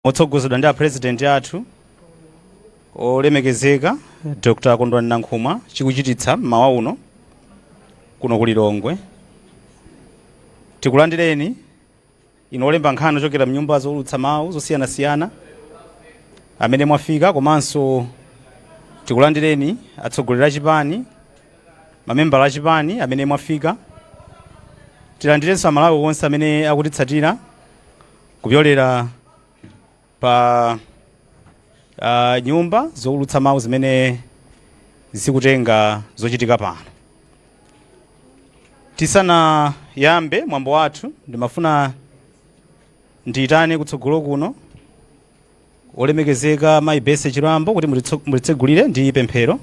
Motsogozedwa ndi a President athu olemekezeka Dr. Kondwani Nankhumwa, chikuchititsa mmawa uno kuno ku Lilongwe. Tikulandireni inu olemba nkhani ochokera mnyumba zowulutsa mawu zosiyanasiyana amene mwafika, komanso tikulandireni atsogoleri a chipani, mamembala a chipani amene mwafika. Tilandirenso Amalawi onse amene akutitsatira kupyolera pa nyumba zowulutsa mawu zimene zikutenga zochitika pano. Tisanayambe mwambo wathu, ndimafuna ndiyitane kutsogolo kuno olemekezeka Mayi Bese Chirambo kuti mutitsegulire ndi pemphero.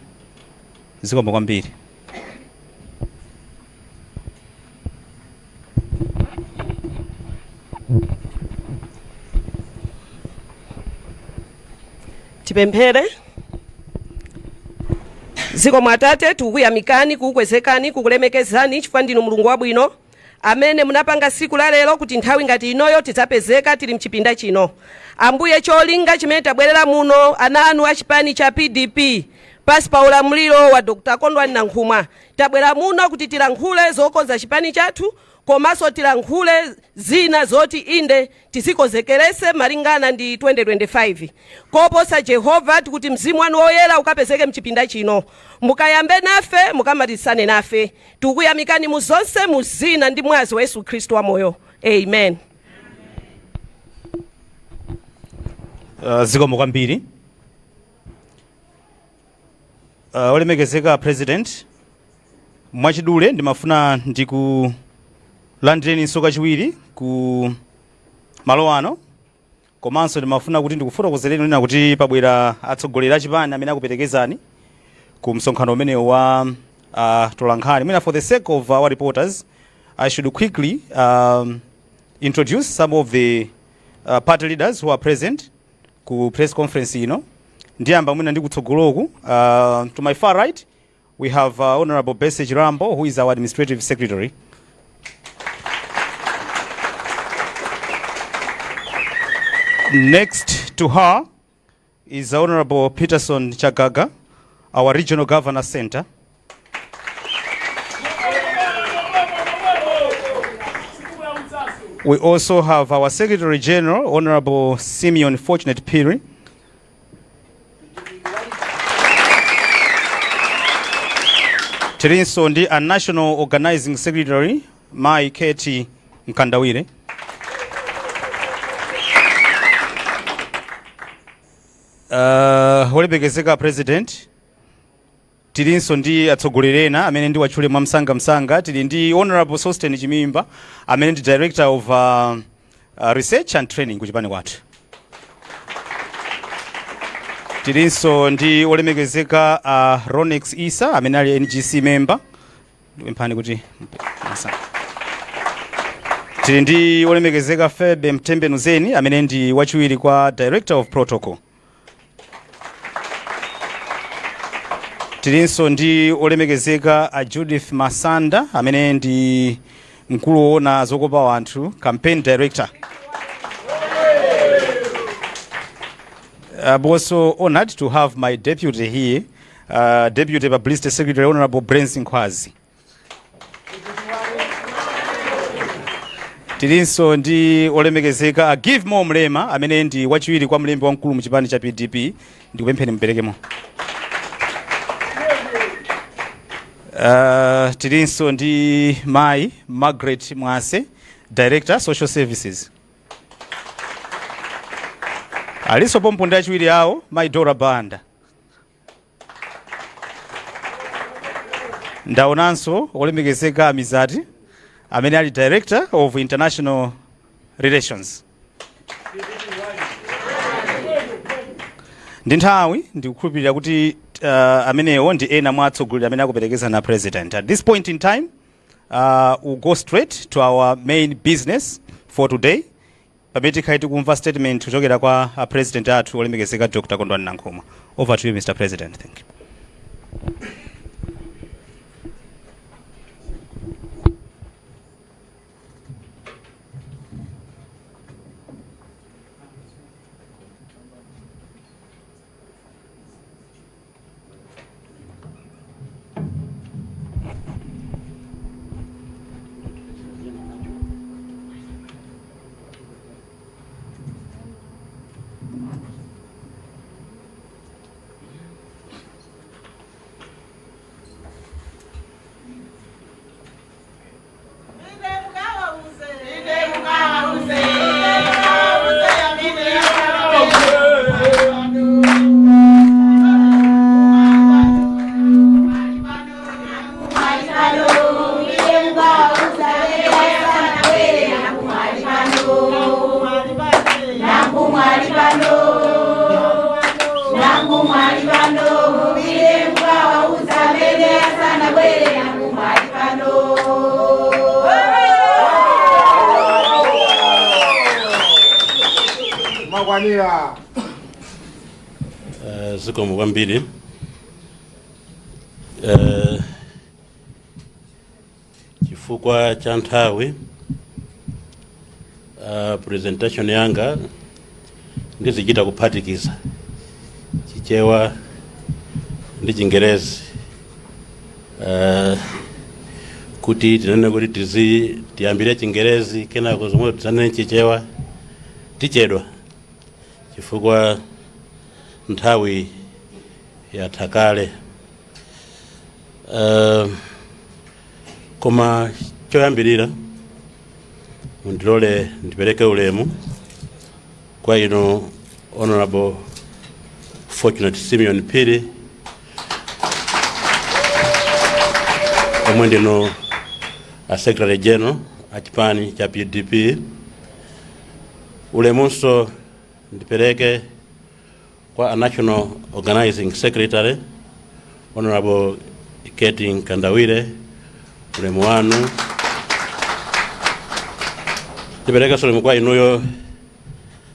Zikomo kwambiri. Tipemphere. Zikomo Atate, tikukuyamikani, kukukwezekani, kukulemekezani chifukwa ndinu Mulungu wabwino amene munapanga siku la lero kuti nthawi ngati inoyo tidzapezeka tili mchipinda chino. Ambuye, cholinga chimene tabwerera muno ana anu a chipani cha PDP pasi pa ulamuliro wa Dr. Kondwani Nankhumwa, tabwera muno kuti tilankhule zokonza chipani chathu, komanso tilankhule zina zoti inde tizikonzekerese malingana ndi 2025. Koposa Jehova, tikuti mzimu wanu woyera ukapezeke mchipinda chino, mukayambe nafe, mukamalizane nafe. Tikukuyamikani mu zonse mu zina ndi mwazi wa Yesu Khristu wamoyo, amen. Zikomo kwambiri. Olemekezeka President, mwachidule ndimafuna ndikulandireninso kachiwiri ku malo ano, komanso ndimafuna kuti ndikufotokozereni kunena kuti pabwera atsogoleri achipani amene akuperekezani ku msonkhano umenewu wa tolankhani. Mwina for the sake of our reporters, I should quickly introduce some of the party leaders who are present ku press conference ino. Ndiyamba mwina ndi kutsogoloku. To my far right we have Honorable Bese Chirambo, who is our administrative secretary. Next to her is Honorable Peterson Chagaga, our regional governor center. We also have our Secretary General, Honorable Simeon Fortunate Piri. Tilinso ndi a National Organizing Secretary, Mai Keti Mkandawire. Olemekezeka President, tilinso ndi atsogoleri ena amene ndiwatchule mwamsangamsanga. Tili ndi Honorable Sosten Chimimba amene ndi Director of Research and Training kuchipani kwathu. Tilinso ndi olemekezeka Ronex Isa amene ali NGC member. Ndikupemphani kuti tili ndi olemekezeka Febe Mtembenuzeni amene ndi wachiwiri kwa Director of Protocol. Tilinso ndi olemekezeka a Judith Masanda amene ndi mkulu woona zokopa anthu, campaign director. I'm also honored to have my deputy here, Deputy Publicity Secretary Honorable Brence Nkhwazi. Tilinso ndi olemekezeka a Give More Mlema amene ndi wachiwiri kwa mlembi wamkulu mu chipani cha PDP. Ndikupempheni muperekemo. Tilinso ndi Mai Margaret Mwase, Director Social Services. Alinso pompo ndi achiwiri awo Mai Dora Banda. Ndaonanso olemekezeka Mizati amene ali Director of International Relations. Ndi nthawi ndikukhulupirira kuti amenewo ndi ena mwa atsogoleri amene akuperekeza na President. At this point in time, we'll go straight to our main business for today, pamene tikhale tikumva statement kuchokera kwa a President athu olemekezeka Dr. Kondwani Nankhumwa. Over to you, Mr. President. Thank you. pano, Nankhumwa ali pano, mupite mukawauza amene asanabwere, Nankhumwa ali pano. Makwanira. Zikomo kwambiri. Chifukwa cha nthawi, presentation yanga ndizichita kuphatikiza Chichewa ndi Chingerezi, kuti tinene kuti tizi tiyambire Chingerezi, kenako zomwe tizanene Chichewa, tichedwa chifukwa nthawi yatha kale. Koma choyambirira, mundilole ndipereke ulemu kwa inu Honorable Fortunate Simeon Phiri, omwe ndinu a Secretary General a chipani cha PDP. Ulemunso ndipereke kwa a National Organizing Secretary, Honorable Ket Mkandawire, ulemu wanu. Ndiperekenso ulemu kwa inuyo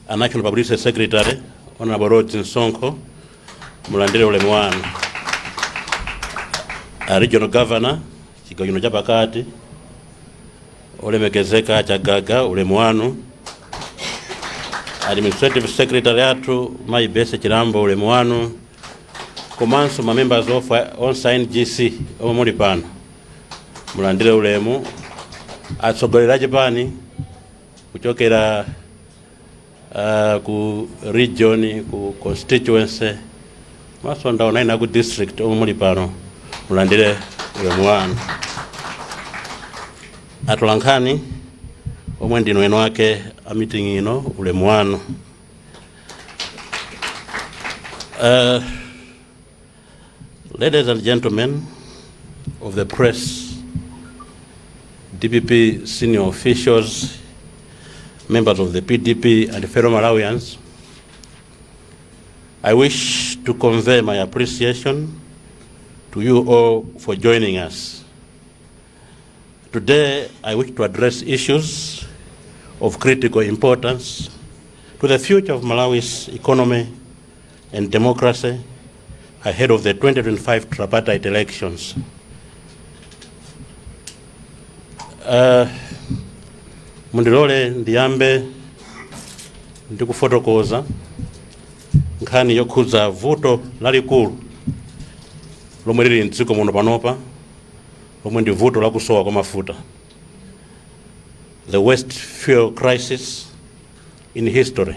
a National Publicity Secretary, Honorable Rhodes Msonkho, mulandire ulemu wanu. A Regional Governor chigawo chino chapakati, olemekezeka Chagaga, ulemu wanu. Administrative Secretary athu, Mayi Bese Chilambo, ulemu wanu, komanso ma members of onse a NGC omwe muli pano, mulandire ulemu. Atsogoleri a chipani kuchokera ku region, ku constituency, maso ndaona ina ku district, omwe muli pano, mulandire ulemu wanu. Atolankhani omwe ndinu eni ake a meeting ino, ulemu wanu. Ladies and gentlemen of the press, DPP senior officials, members of the PDP and fellow Malawians, I wish to convey my appreciation to you all for joining us. Today, I wish to address issues of critical importance to the future of Malawi's economy and democracy ahead of the 2025 tripartite elections. Mundilole ndiyambe ndikufotokoza nkhani yokhudza vuto lalikulu lomwe lili mdziko muno panopa, lomwe ndi vuto lakusowa kwa mafuta, the worst fuel crisis in history.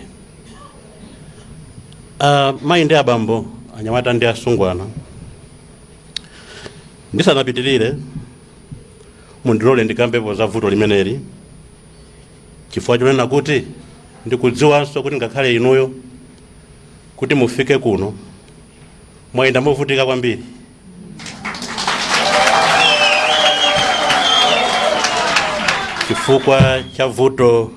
Mayi ndi abambo, anyamata ndi asungwana, ndisanapitirire, mundilole ndikambepo za vuto limeneli, chifukwa chonena kuti ndikudziwanso kuti ngakhale inuyo kuti mufike kuno mwayenda movutika kwambiri, chifukwa cha vuto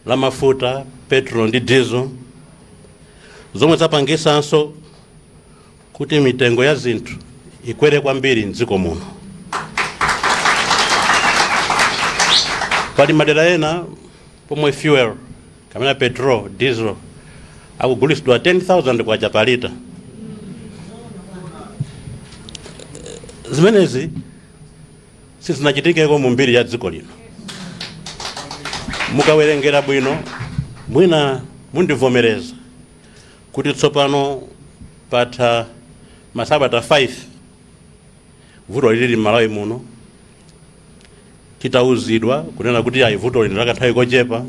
la mafuta, petrol ndi diesel, zomwe zapangisanso kuti mitengo ya zinthu ikwere kwambiri mdziko muno. Pali madera ena pomwe fuel kapena petrol, diesel akugulitsidwa 10,000 kwacha pa lita. Zimenezi sizinachitikeko mu mbiri ya dziko lino. Mukawerengera bwino, mwina mundivomereza kuti tsopano patha masabata 5 vuto lili m'Malawi muno, titauzidwa kunena kuti ayi, vuto lino lakanthawi kochepa,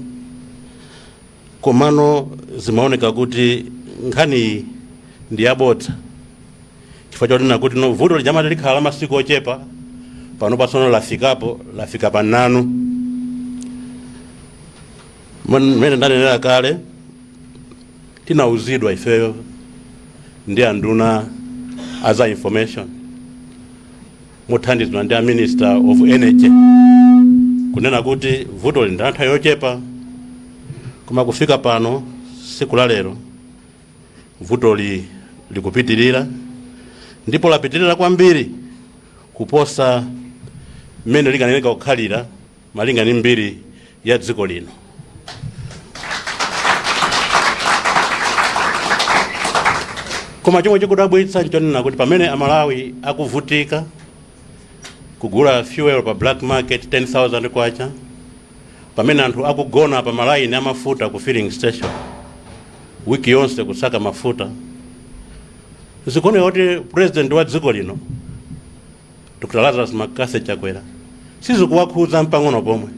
komano zimaoneka kuti nkhaniyi ndi yabodza, chifukwa chonena kuti no, vuto lijamati likhala la masiku ochepa, pano patsono lafikapo, lafika pananu. Mmene ndanenera kale, tinauzidwa ifeyo ndi anduna aza information mothandizidwa ndi a Minister of Energy kunena kuti vuto li ndi la nthawi yochepa, koma kufika pano Siku la lero vutoli likupitirira, ndipo lapitirira kwambiri kuposa mmene likaneneka kukhalira malinga ndi mbiri ya dziko lino. Koma chomwe chikudabwitsa nchonena kuti pamene Amalawi akuvutika kugula fuel pa black market 10,000 kwacha, pamene anthu akugona pa malaini amafuta ku filling station wiki yonse kusaka mafuta, zikuoneka kuti President wa dziko lino, Dr Lazarus McCarthy Chakwera, sizikuwakhudza mpang'ono pomwe.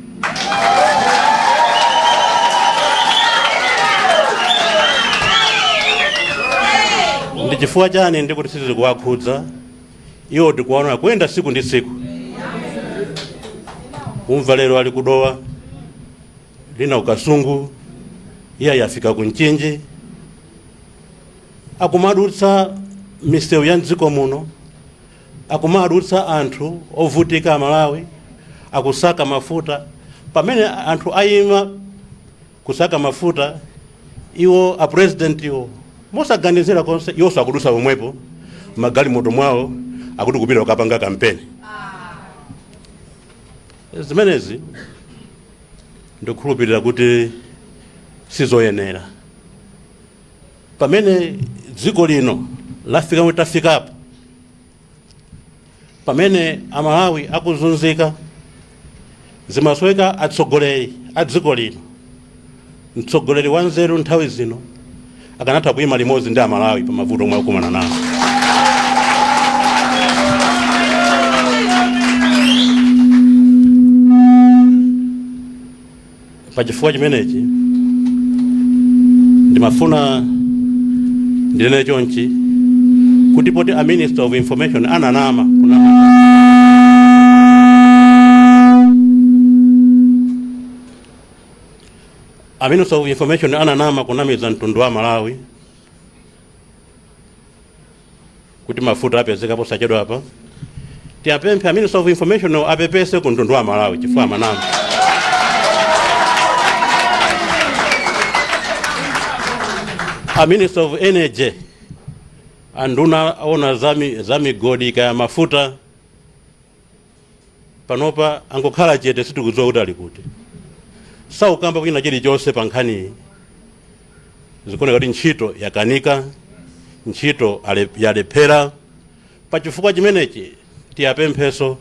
Ndi chifukwa chani ndikuti sizikuwakhudza? Iwo tikuwaona kuyenda siku ndi siku, umva lero ali kuDowa, lina kuKasungu, iye yafika ku Mchinji, akumadutsa misewu ya mdziko muno, akumadutsa anthu ovutika Amalawi akusaka mafuta. Pamene anthu ayima kusaka mafuta, iwo a President iwo mosaganizira konse iwonso akudutsa pomwepo magalimoto mwawo, akuti kupita kukapanga kampeni. Zimenezi ndikukhulupirira kuti sizoyenera pamene dziko lino lafika mwe tafikapo, pamene Amalawi akuzunzika. Zimasoweka atsogoleri a dziko lino, mtsogoleri wa nzeru nthawi zino akanatha kuyima limodzi ndi Amalawi pa mavuto omwe akumana nawo. Pachifukwa chimenechi ndimafuna ndinene chonchi kuti poti a Minister of Information ananama kunama, a Minister of Information ananama kunamiza mtundu wa Malawi kuti mafuta apezeka posachedwa apa, tiapemphe a Minister of Information apepese ku mtundu wa Malawi chifukwa amanama. A Minister of Energy, anduna aona za migodi kaya mafuta, panopa angokhala chete, sitikudziwa kuti ali kuti, saukamba kwina chilichonse pa nkhaniyi. Zikuoneka kuti ntchito yakanika, ntchito yalephera. Pa chifukwa chimenechi tiyapempheso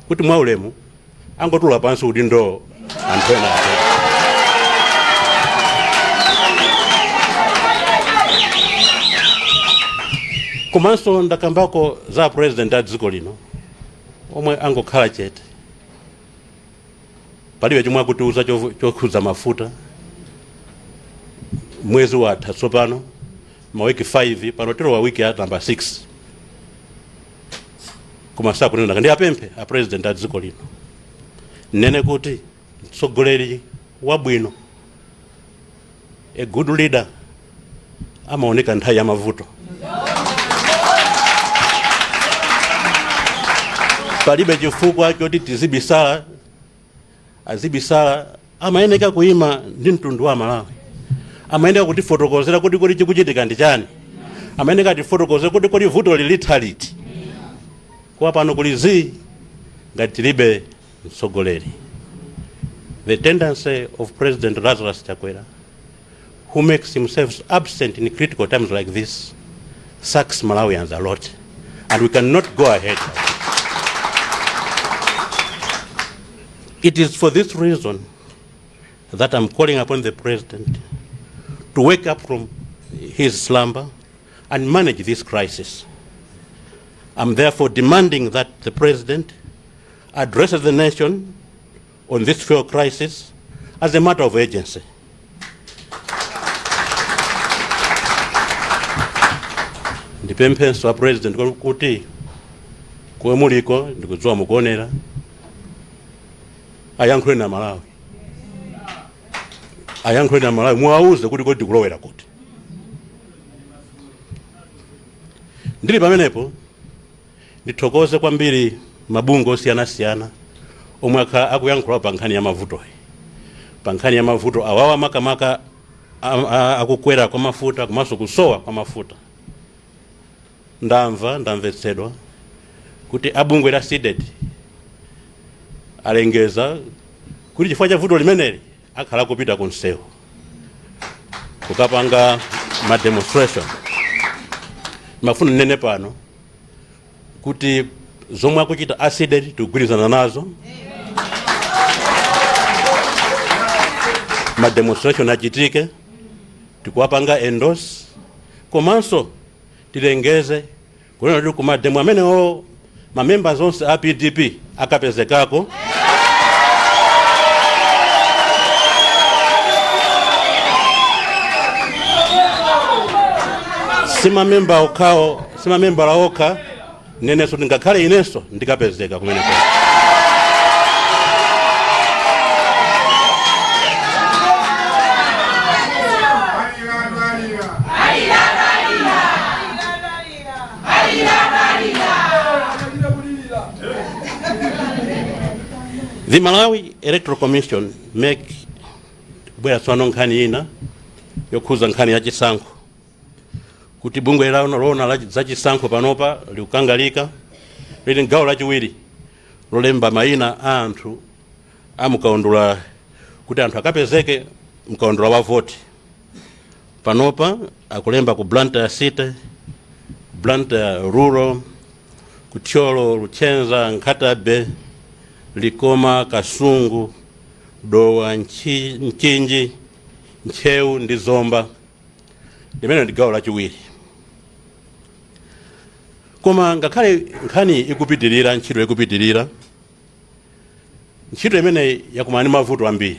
kuti mwaulemu angotula pansi udindo, anthu ena ake. Komanso ndakambako za President a dziko lino omwe angokhala chete, palibe chomwe akutiuza chokhudza mafuta. Mwezi watha tsopano, mawiki 5, pano tilowa wiki ya namba 6, koma sakunena. Ndi apemphe a President a dziko lino, nene kuti mtsogoleri wabwino, a good leader, amaoneka nthawi ya mavuto. Palibe chifukwa choti tizibisala, azibisala. Amayeneka kuyima ndi mtundu wa Malawi, amayeneka kutifotokozera kuti kodi chikuchitika ndi chani, amayeneka atifotokozera kuti kodi vuto lilitha liti. Kwa pano kuli zii ngati tilibe mtsogoleri. The tendency of President Lazarus Chakwera, who makes himself absent in critical times like this, sucks Malawians a lot, and we cannot go ahead. It is for this reason that I'm calling upon the President to wake up from his slumber and manage this crisis. I'm therefore demanding that the President addresses the nation on this fuel crisis as a matter of urgency. Ndipemphenso a President kuti komwe muliko, ndikudziwa mukuonera, ayankhule na Malawi, ayankhule na Malawi, muwauze kuti kodi tikulowera kuti. Ndili pamenepo, ndithokoze kwambiri mabungwe osiyanasiyana omwe akhala akuyankhula pa nkhani ya mavutoyi, pa nkhani ya mavuto awawa, makamaka Akukwera kwa mafuta komanso kusowa kwa mafuta. Ndamva, ndamvetsedwa kuti abungwe la CDEDI alengeza kuti chifukwa cha vuto limeneli akhala kupita ku msewu kukapanga ma demonstration. Mafuna nene pano kuti zomwe akuchita a CDEDI tikugwirizana nazo. Ma demonstration achitike, tikuwapanga endorse, komanso tilengeze kunena kuti kuma demo amenewo ma members onse a PDP akapezekako. Si mamemba okhawo, si mamembala okha, nenenso ndingakhale inenso ndikapezeka kumeneko. The Malawi Electoral Commission, MEC. Kubwera tsopano nkhani ina yokhuza nkhani ya chisankho, kuti bungwe lona la za chisankho panopa likukangalika, lili mgawo lachiwiri lolemba mayina a anthu amkaundula, kuti anthu akapezeke mkaundula wa voti. Panopa akulemba ku Blantyre City, Blantyre Rural, ku Thyolo, Luchenza, Nkhata Bay, Likoma, Kasungu, Dowa, Mchinji, Ntcheu ndi Zomba. Limene ndi gawo lachiwiri. Koma ngakhale nkhani ikupitirira, ntchito ikupitirira, ntchito imeneyi yakumana ndi mavuto ambiri,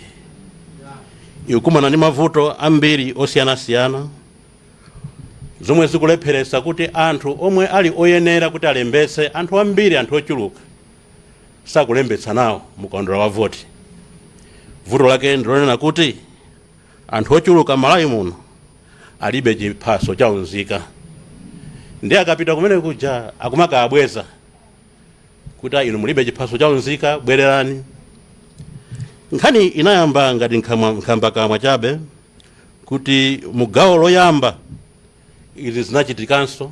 ikukumana ndi mavuto ambiri osiyanasiyana, zomwe zikulepheretsa kuti anthu omwe ali oyenera kuti alembetse, anthu ambiri, anthu ochuluka sakulembetsa nawo mukaundula wa voti. Vuto lake ndilonena kuti anthu ochuluka Malawi muno alibe chiphaso cha unzika, ndi akapita kumene kuja akumaka abweza kuti, "Ah, inu mulibe chiphaso cha unzika, bwererani." Nkhani inayamba ngati nkhambakamwa chabe, kuti mugawo loyamba izi zinachitikanso,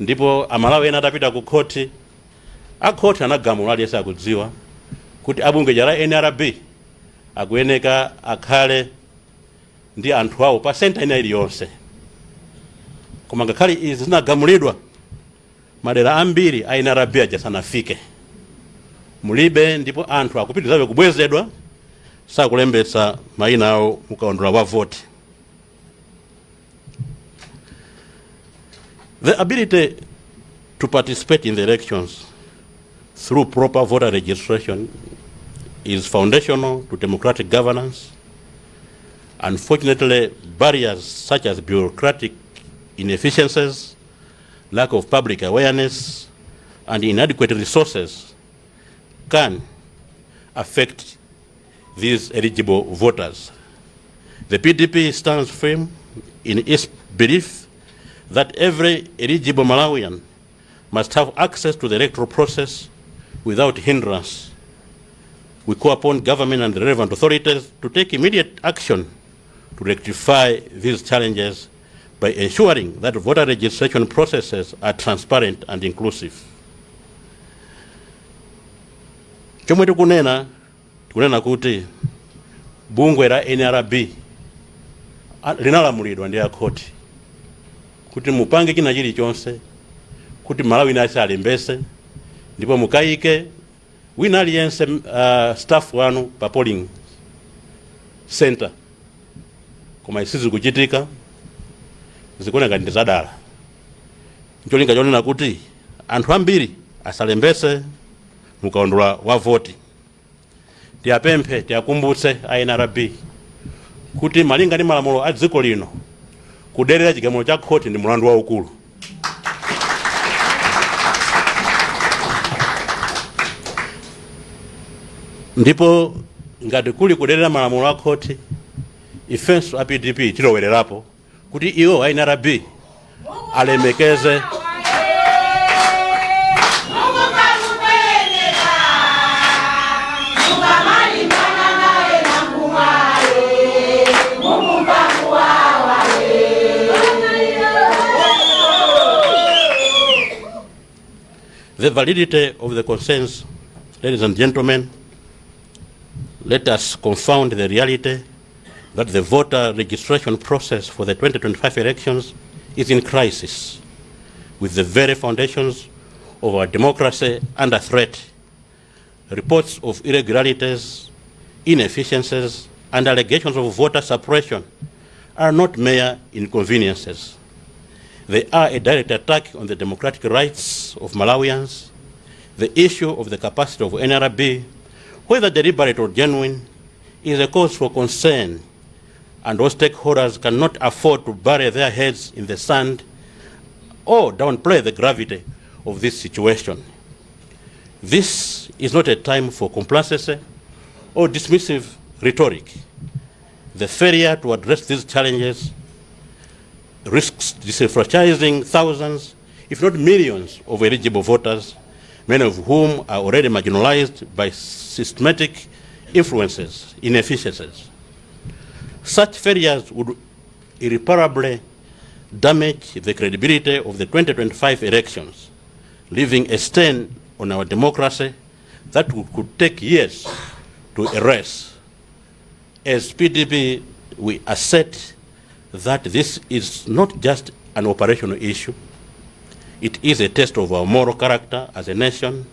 ndipo Amalawi ena atapita ku khoti, akhoti anagamula, aliyense akudziwa, kuti abungwe la NRB akuyeneka akhale ndi anthu awo pa center ina iliyonse. Koma ngakhale izi zinagamulidwa, madera ambiri a NRB aja sanafike, mulibe, ndipo anthu akupitirizabe kubwezedwa, sakulembetsa mayina awo mukaundula wa voti. The ability to participate in the elections through proper voter registration is foundational to democratic governance. Unfortunately, barriers such as bureaucratic inefficiencies, lack of public awareness, and inadequate resources can affect these eligible voters. The PDP stands firm in its belief that every eligible Malawian must have access to the electoral process without hindrance. We call upon government and the relevant authorities to take immediate action to rectify these challenges by ensuring that voter registration processes are transparent and inclusive. Chomwe tikunena, tikunena kuti bungwe la NRB linalamulidwa ndi akhoti kuti mupange china chilichonse kuti Malawi wina alembese, ndipo mukayike wina aliyense staff wanu pa polling center. Koma sizikuchitika, zikuoneka ndi zadala, ncholinga chonena kuti anthu ambiri asalembese mukaundula wa voti. Tiyapemphe, tiyakumbutse a NRB kuti malinga ndi malamulo a dziko lino, kuderera chigamulo cha khoti ndi mulandu waukulu. Ndipo ngati kuli kuderera malamulo a khoti, ifenso a PDP tilowererapo kuti iwo a NRB alemekeze. Mukukamupeneka mukamalimana naye nakumwaye mukumva. The validity of the concerns, ladies and gentlemen, let us confound the reality that the voter registration process for the 2025 elections is in crisis, with the very foundations of our democracy under threat. Reports of irregularities, inefficiencies, and allegations of voter suppression are not mere inconveniences. They are a direct attack on the democratic rights of Malawians. The issue of the capacity of NRB, whether deliberate or genuine, is a cause for concern, and all stakeholders cannot afford to bury their heads in the sand or downplay the gravity of this situation. This is not a time for complacency or dismissive rhetoric. The failure to address these challenges risks disenfranchising thousands, if not millions, of eligible voters, many of whom are already marginalized by systematic influences, inefficiencies. Such failures would irreparably damage the credibility of the 2025 elections, leaving a stain on our democracy that could take years to erase. As PDP, we assert that this is not just an operational issue. It is a test of our moral character as a nation,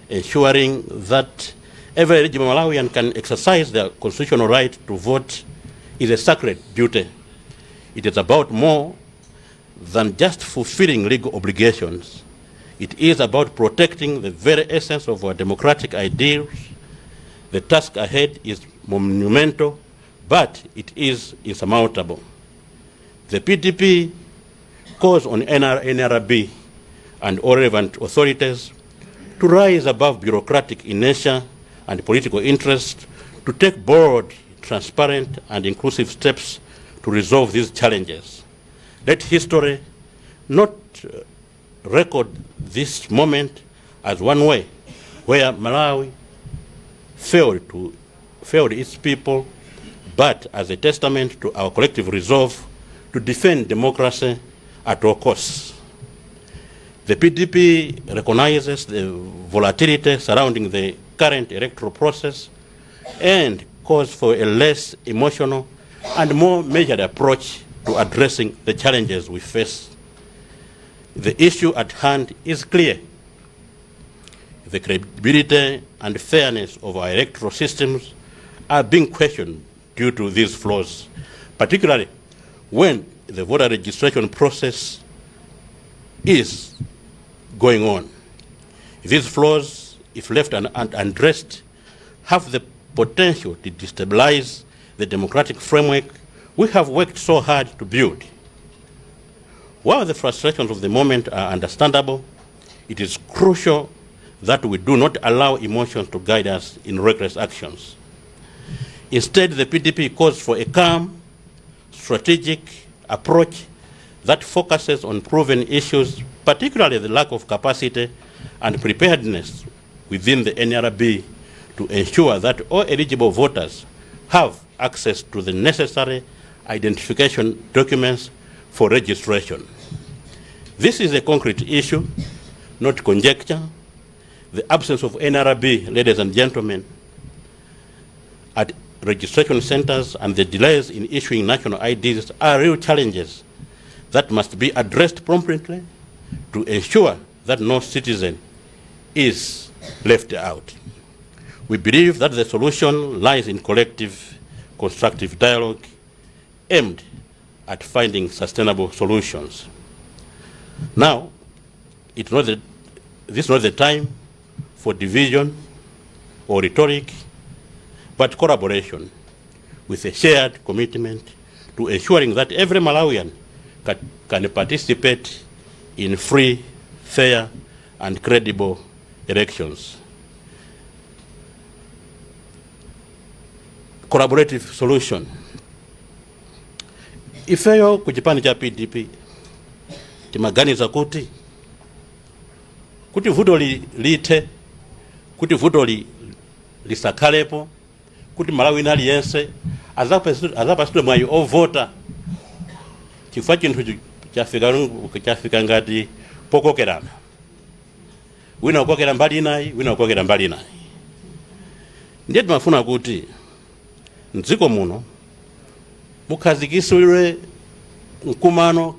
ensuring that every eligible Malawian can exercise their constitutional right to vote is a sacred duty. It is about more than just fulfilling legal obligations. It is about protecting the very essence of our democratic ideals. The task ahead is monumental, but it is insurmountable. The PDP calls on NRB and all relevant authorities to rise above bureaucratic inertia and political interest, to take bold, transparent, and inclusive steps to resolve these challenges. Let history not record this moment as one way where Malawi failed its people, but as a testament to our collective resolve to defend democracy at all costs. The PDP recognizes the volatility surrounding the current electoral process and calls for a less emotional and more measured approach to addressing the challenges we face. The issue at hand is clear. The credibility and fairness of our electoral systems are being questioned due to these flaws, particularly when the voter registration process is going on. These flaws, if left unaddressed, have the potential to destabilize the democratic framework we have worked so hard to build. While the frustrations of the moment are understandable, it is crucial that we do not allow emotions to guide us in reckless actions. Instead, the PDP calls for a calm, strategic approach that focuses on proven issues, particularly the lack of capacity and preparedness within the NRB to ensure that all eligible voters have access to the necessary identification documents for registration. This is a concrete issue, not conjecture. The absence of NRB, ladies and gentlemen, at registration centers and the delays in issuing national IDs are real challenges that must be addressed promptly to ensure that no citizen is left out. We believe that the solution lies in collective, constructive dialogue aimed at finding sustainable solutions. Now, this is not the time for division or rhetoric, but collaboration with a shared commitment to ensuring that every Malawian can participate in free, fair, and credible elections. Collaborative solution. Ifeyo ku chipani cha PDP timaganiza kuti vuto lithe, kuti vuto lisakhalepo, kuti Malawi aliyense azapasidwe mwayi ovota, chifukwa chinthu chafika ngati pokokerana. Wina kukokera mbali inayi, wina kukokera mbali inayi. Ndiye timafuna kuti mdziko muno mukhazikitsidwe mkumano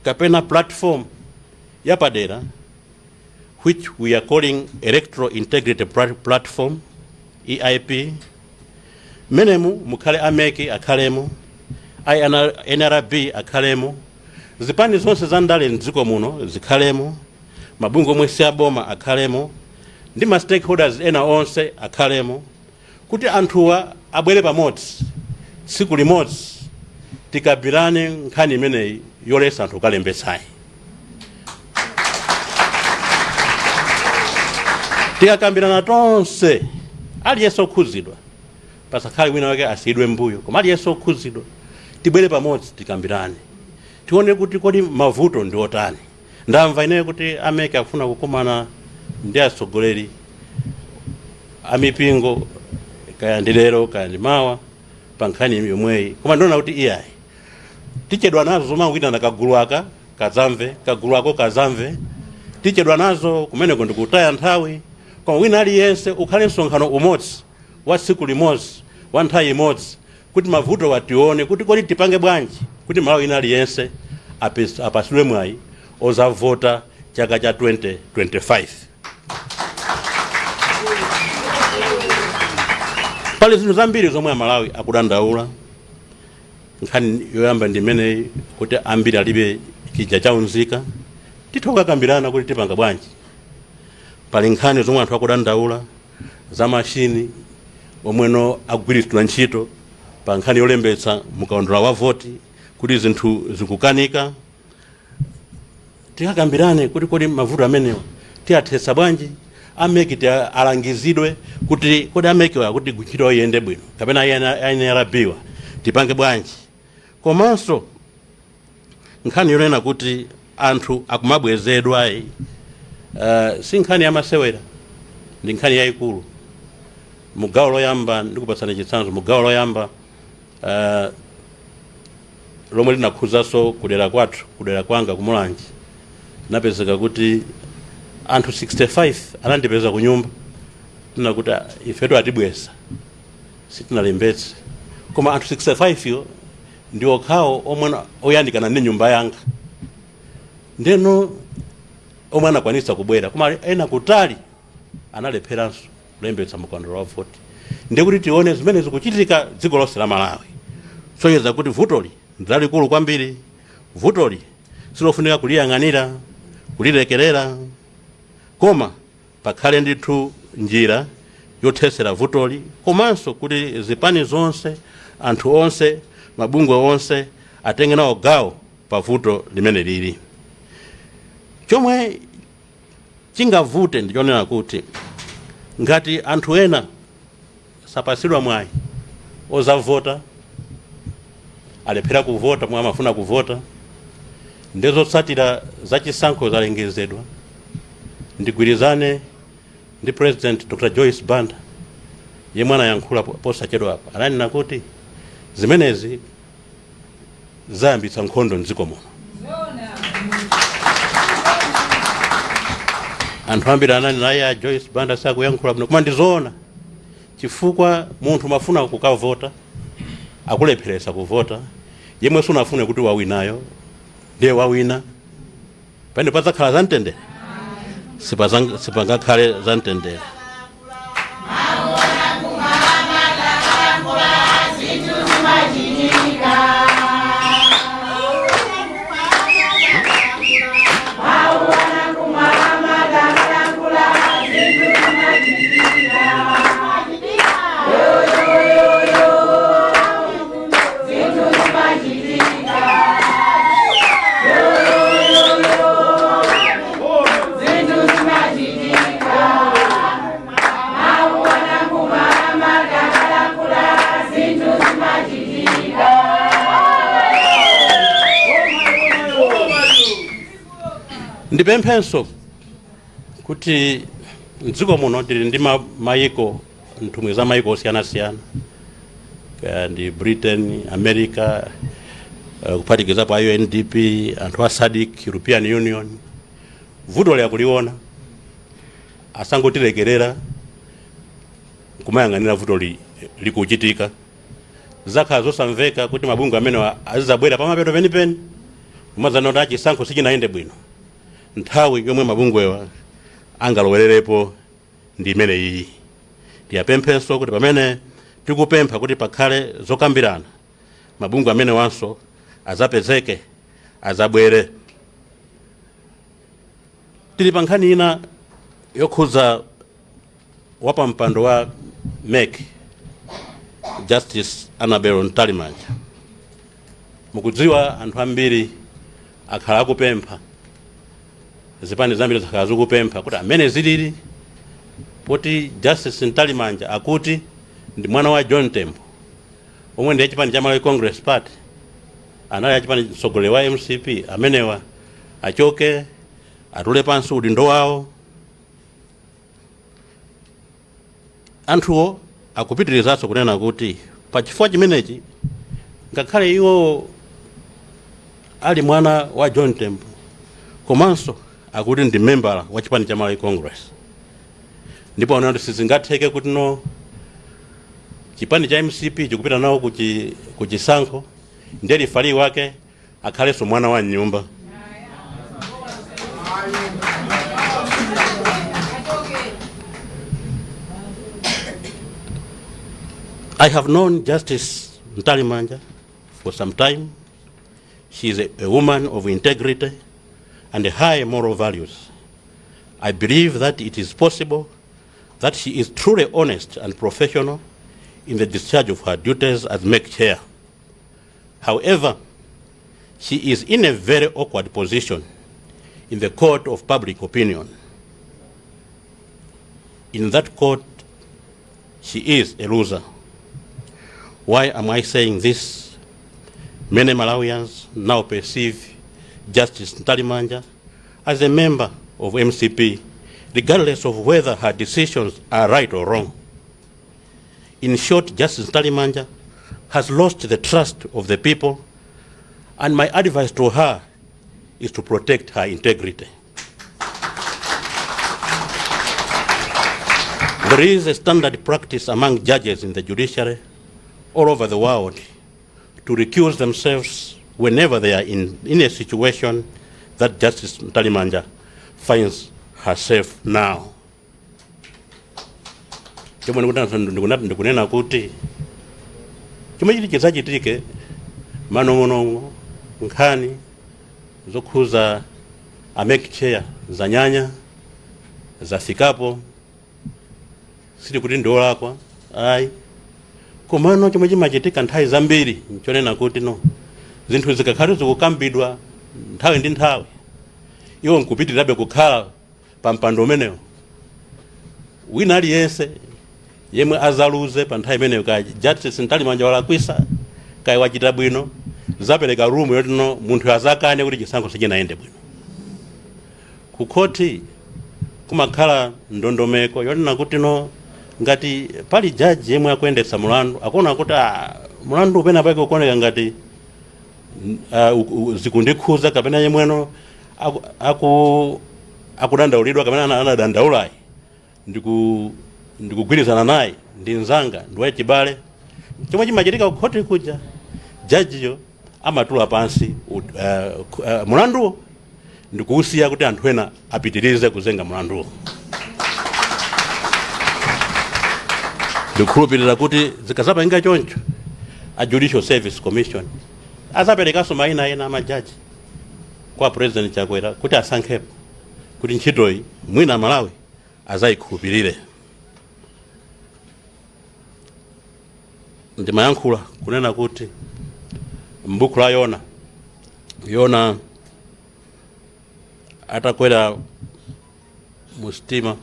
kapena platform yapadera, which we are calling Electoral Integrity Platform, EIP. Menemu mukhale a MEC akhalemo, NRB akhalemo, zipani zonse za ndale mdziko muno zikhalemo, mabungwe omwe si aboma akhalemo, ndi ma stakeholders ena onse akhalemo, kuti anthuwa abwere pamodzi tsiku limodzi, tikambirane nkhani imeneyi yoletsa anthu kukalembetsayi. Tikakambirana tonse, aliyense okhudzidwa, pasakhale wina wake asiyidwe mbuyo, koma aliyense okhudzidwa, tibwere pamodzi, tikambirane, tione kuti kodi mavuto ndi otani. Ndamva ineyo kuti a MEC akufuna kukumana ndi atsogoleri amipingo, kaya ndi lero kaya ndi mawa, pa nkhani yomweyi. Koma ndiona kuti iyayi, tichedwa nazo zomangwirana kagulu aka kadzamve, kagulu ako kadzamve, tichedwa nazo kumeneko, ndikutaya nthawi. Koma wina aliyense, ukhale msonkhano umodzi wa tsiku limodzi, wa nthawi imodzi, kuti mavuto watione kuti kodi tipange bwanji kuti Malawi wina aliyense apasidwe mwayi ozavota chaka cha 2025. Pali zinthu zambiri zomwe Amalawi akudandaula. Nkhani yoyamba ndi imeneyi, kuti ambiri alibe chija chaunzika. Titha kukakambirana kuti tipanga bwanji. Pali nkhani zomwe anthu akudandaula za mashini omweno agwiritsidwa ntchito pa nkhani yolembetsa mukaundula wa voti, kuti zinthu zikukanika. Tikakambirane kuti kodi mavuto amenewa tiyathetsa bwanji. A MEC alangizidwe kuti kodi a MEC wa kuti ntchito iyende bwino, kapena NRB wa, tipange bwanji. Komanso nkhani yonena kuti anthu akumabwezedwa, si nkhani yamasewera, ndi nkhani yayikulu. Mugawo loyamba, ndikupatsani chitsanzo, mugawo loyamba lomwe linakhuzanso kudera kwathu, kudera kwanga kuMulanje, napezeka kuti anthu 65 anandipeza ku nyumba tina kuti, "Ah, ifetu atibweza, sitinalembetse." Koma anthu 65 yo ndi okhawo omwe oyandikana ndi nyumba yanga, ndeno omwe anakwanitsa kubwera, koma ena kutali analepheranso kulembetsa mukaundula wa voti. Ndikuti tione zimene zikuchitika dziko lonse la Malawi, sonyeza kuti vutoli ndi lalikulu kwambiri. Vutoli silofunika kuliyang'anira, kulilekerera, koma pakhale ndithu njira yothetsera vutoli, komanso kuti zipani zonse, anthu onse, mabungwe onse atenge nawo gawo pa vuto limene lili. Chomwe chingavute ndichonena kuti ngati anthu ena sapasidwa mwayi ozavota, alephera kuvota mwa amafuna kuvota, ndizotsatira zachisankho zalengezedwa. Ndigwirizane ndi President Dr Joyce Banda yemwe anayankhula posachedwa apa, ananena kuti zimenezi zayambitsa nkhondo mdziko muno. Anthu ambiri ananena, "Aya, Joyce Banda sakuyankhula bwino," koma ndizoona, chifukwa munthu mafuna kukavota, akulepheresa kuvota. Yemwe sunafune kuti wawinayo ndiye wawina, pamene padzakhala zamtendere? Sipangakhale zamtendere. Ndipemphenso kuti mdziko muno tili ndi mayiko, nthumwi za mayiko osiyanasiyana, kaya ndi Britain, America, kuphatikizapo a UNDP, anthu a SADC, European Union. Vuto liyakuliona. Asangotilekerera nkumayang'anira vuto likuchitika. Zakhala zosamveka kuti mabungwe amene azizabwera pamapeto penipeni kumadzana kuti achisankho sichinayende bwino. Nthawi yomwe mabungwewa angalowererepo ndi imene iyi. Ndiyapemphenso kuti pamene tikupempha kuti pakhale zokambirana, mabungwe amene wanso azapezeke, azabwere. Tili pa nkhani ina yokhudza wapampando wa MEC, Justice Annabel Mtalimanja. Mukudziwa, anthu ambiri akhala akupempha, zipani zambiri zakhala zikupempha kuti amene zilili poti Justice Mtalimanja akuti ndi mwana wa John Tembo, omwe ndi achipani cha Malawi Congress Party, anali achipani, mtsogoleri wa MCP, amenewa achoke, atule pansi udindo wawo. Anthuwo akupitirizanso kunena kuti pachifukwa chimenechi, ngakhale iwo ali mwana wa John Tembo, komanso akuti ndi membala wa chipani cha Malawi Congress, ndipo anaona kuti sizingatheke kuti no, chipani cha MCP chikupita nawo kuchisankho, ndiye referee wake akhalenso mwana wa nyumba. I have known Justice Mtalimanja for some time. She is a woman of integrity and high moral values. I believe that it is possible that she is truly honest and professional in the discharge of her duties as MEC chair. However, she is in a very awkward position in the court of public opinion. In that court, she is a loser. Why am I saying this? Many Malawians now perceive Justice Mtalimanja as a member of MCP, regardless of whether her decisions are right or wrong. In short, Justice Mtalimanja has lost the trust of the people, and my advice to her is to protect her integrity. There is a standard practice among judges in the judiciary all over the world to recuse themselves whenever they are in a situation that Justice Mtalimanja finds herself now. Chomwe ndikunena kuti chomwe chiti chizachitike, manong'onong'o, nkhani zokhuza a MEC chair zanyanya, zafikapo. Sili kuti ndiolakwa, ayi, komano chomwe chimachitika nthawi zambiri nchonena kuti no, zinthu zikakhale zikukambidwa nthawi ndi nthawi, iwo nkupitirirabe kukhala pa mpando umenewo, wina aliyense yemwe azaluze pa nthawi imeneyo, kaya Justice Mtalimanja walakwisa, kaya wachita bwino, zapereka room yoti no, munthu azakane kuti chisankho sichinayende bwino. Ku khoti kumakhala ndondomeko yonena kuti no, ngati pali jaji yemwe akuyendetsa mulandu akuona kuti mulandu upena pake ukuoneka ngati zikundikhuza, kapena yemweno akudandaulidwa kapena anadandaulayi ndikugwirizana naye, ndi mzanga, ndi wachibale, chomwe chimachitika kukhoti kuja, jajiyo amatula pansi mulanduwo ndikuusiya kuti anthu ena apitirize kuzenga mulanduwo. Ndikukhulupirira kuti zikazapangika choncho, a Judicial Service Commission azaperekanso mayina ena amajaji kwa President Chakwera kuti asankhepo, kuti ntchitoyi mwina Malawi azayikhulupirire. Ndimayankhula kunena kuti m'buku la Yona, Yona atakwera mu sitima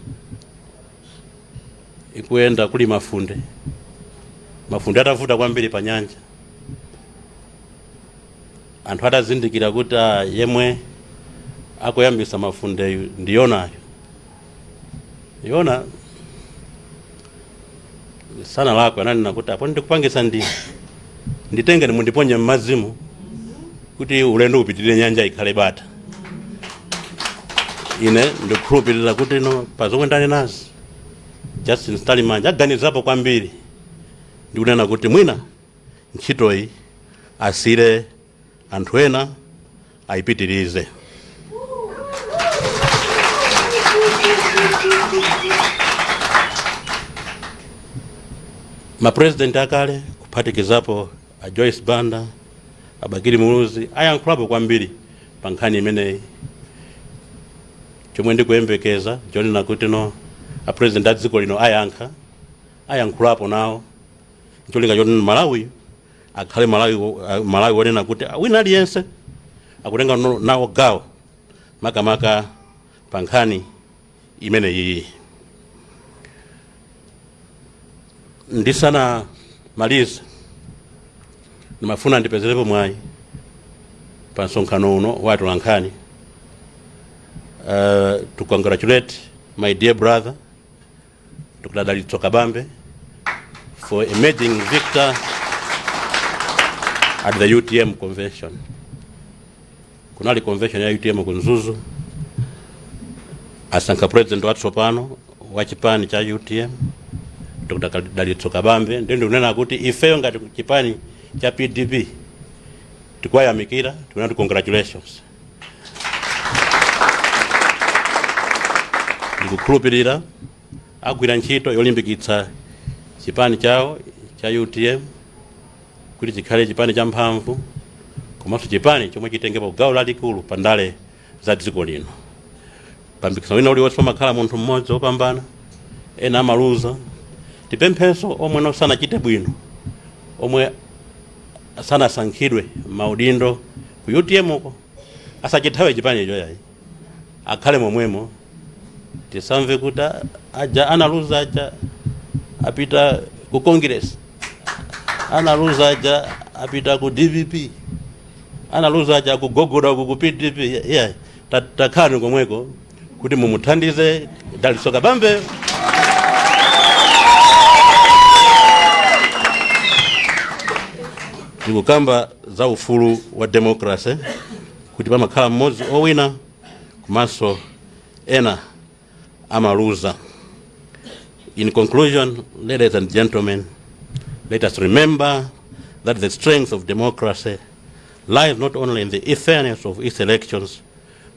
ikuyenda, kuli mafunde, mafunde atavuta kwambiri pa nyanja, anthu atazindikira kuti yemwe akuyambisa mafundeyu ndi Yonayo, Yona sanalakwe, ananena kuti apo ndikupangisa ndi nditengeni mundiponye m'madzimu kuti ulendo upitirire, nyanja ikhale bata. Ine ndikukhulupirira kuti no, pa zomwe ndanenazi, Justin Mtalimanja aganizapo kwambiri ndikunena kuti mwina ntchitoyi asiyire anthu ena ayipitirize. Mapresident akale, kuphatikizapo a Joyce Banda, a Bakili Muluzi, ayankhulapo kwambiri pa nkhani imeneyi. Chomwe ndikuyembekeza chonena kuti no, a president a dziko lino ayankha, ayankhulapo nawo, ncholinga choti Malawi akhale Malawi, Malawi wonena kuti wina aliyense akutenga nawo gawo, makamaka pa nkhani imeneyi. Ndisanamalize, ndimafuna ndipezerepo mwayi pa msonkhano uno wa atolankhani to congratulate my dear brother Dr. Dalitso Kabambe for emerging victor at the UTM convention. Kunali convention ya UTM ku Mzuzu, asankha president watsopano wa chipani cha UTM, Dr. Dalitso Kabambe. Ndiye ndikunena kuti ifeyo ngati chipani cha PDP tikuwayamikira, tikunena kuti congratulations. Ndikukhulupirira agwira ntchito yolimbikitsa chipani chawo cha UTM kuti chikhale chipani cha mphamvu komanso chipani chomwe chitengepo gawo lalikulu pa ndale za dziko lino. Pa mpikisano wina uliwonse pamakhala munthu mmodzi wopambana, ena amaluza. Tipemphenso omwe no sanachite bwino, omwe sanasankhidwe maudindo ku UTM uko, asachithawe chipanicho yayi, akhale momwemo. Tisamve kuti aja analuza aja apita ku Congress, analuza aja apita ku DPP, analuza aja akugogoda uku ku PDP. Yeah, takhalani komweko kuti mumuthandize Dalitso Kabambe. Tikukamba za ufulu wa democracy, kuti pamakhala mmodzi owina komanso ena amaluza. In conclusion, ladies and gentlemen, let us remember that the strength of democracy lies not only in the fairness of its elections,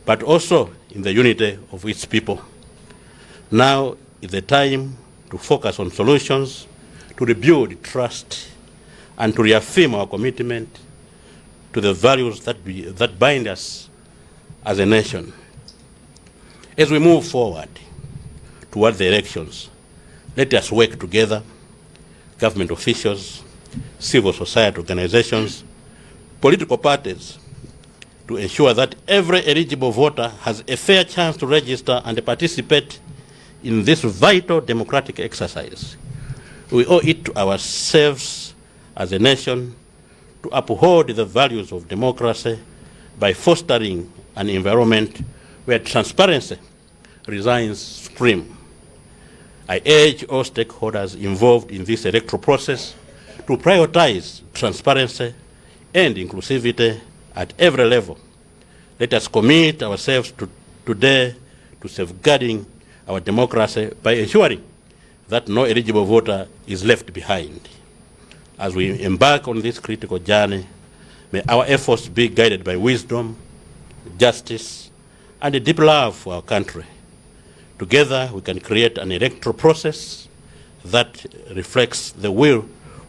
but also in the unity of its people. Now is the time to focus on solutions, to rebuild trust, and to reaffirm our commitment to the values that bind us as a nation. As we move forward toward the elections, let us work together, government officials, civil society organizations, political parties, to ensure that every eligible voter has a fair chance to register and participate in this vital democratic exercise. We owe it to ourselves as a nation to uphold the values of democracy by fostering an environment where transparency reigns supreme. I urge all stakeholders involved in this electoral process to prioritize transparency and inclusivity at every level. Let us commit ourselves today to safeguarding our democracy by ensuring that no eligible voter is left behind. As we embark on this critical journey, may our efforts be guided by wisdom, justice, and a deep love for our country. Together, we can create an electoral process that reflects the will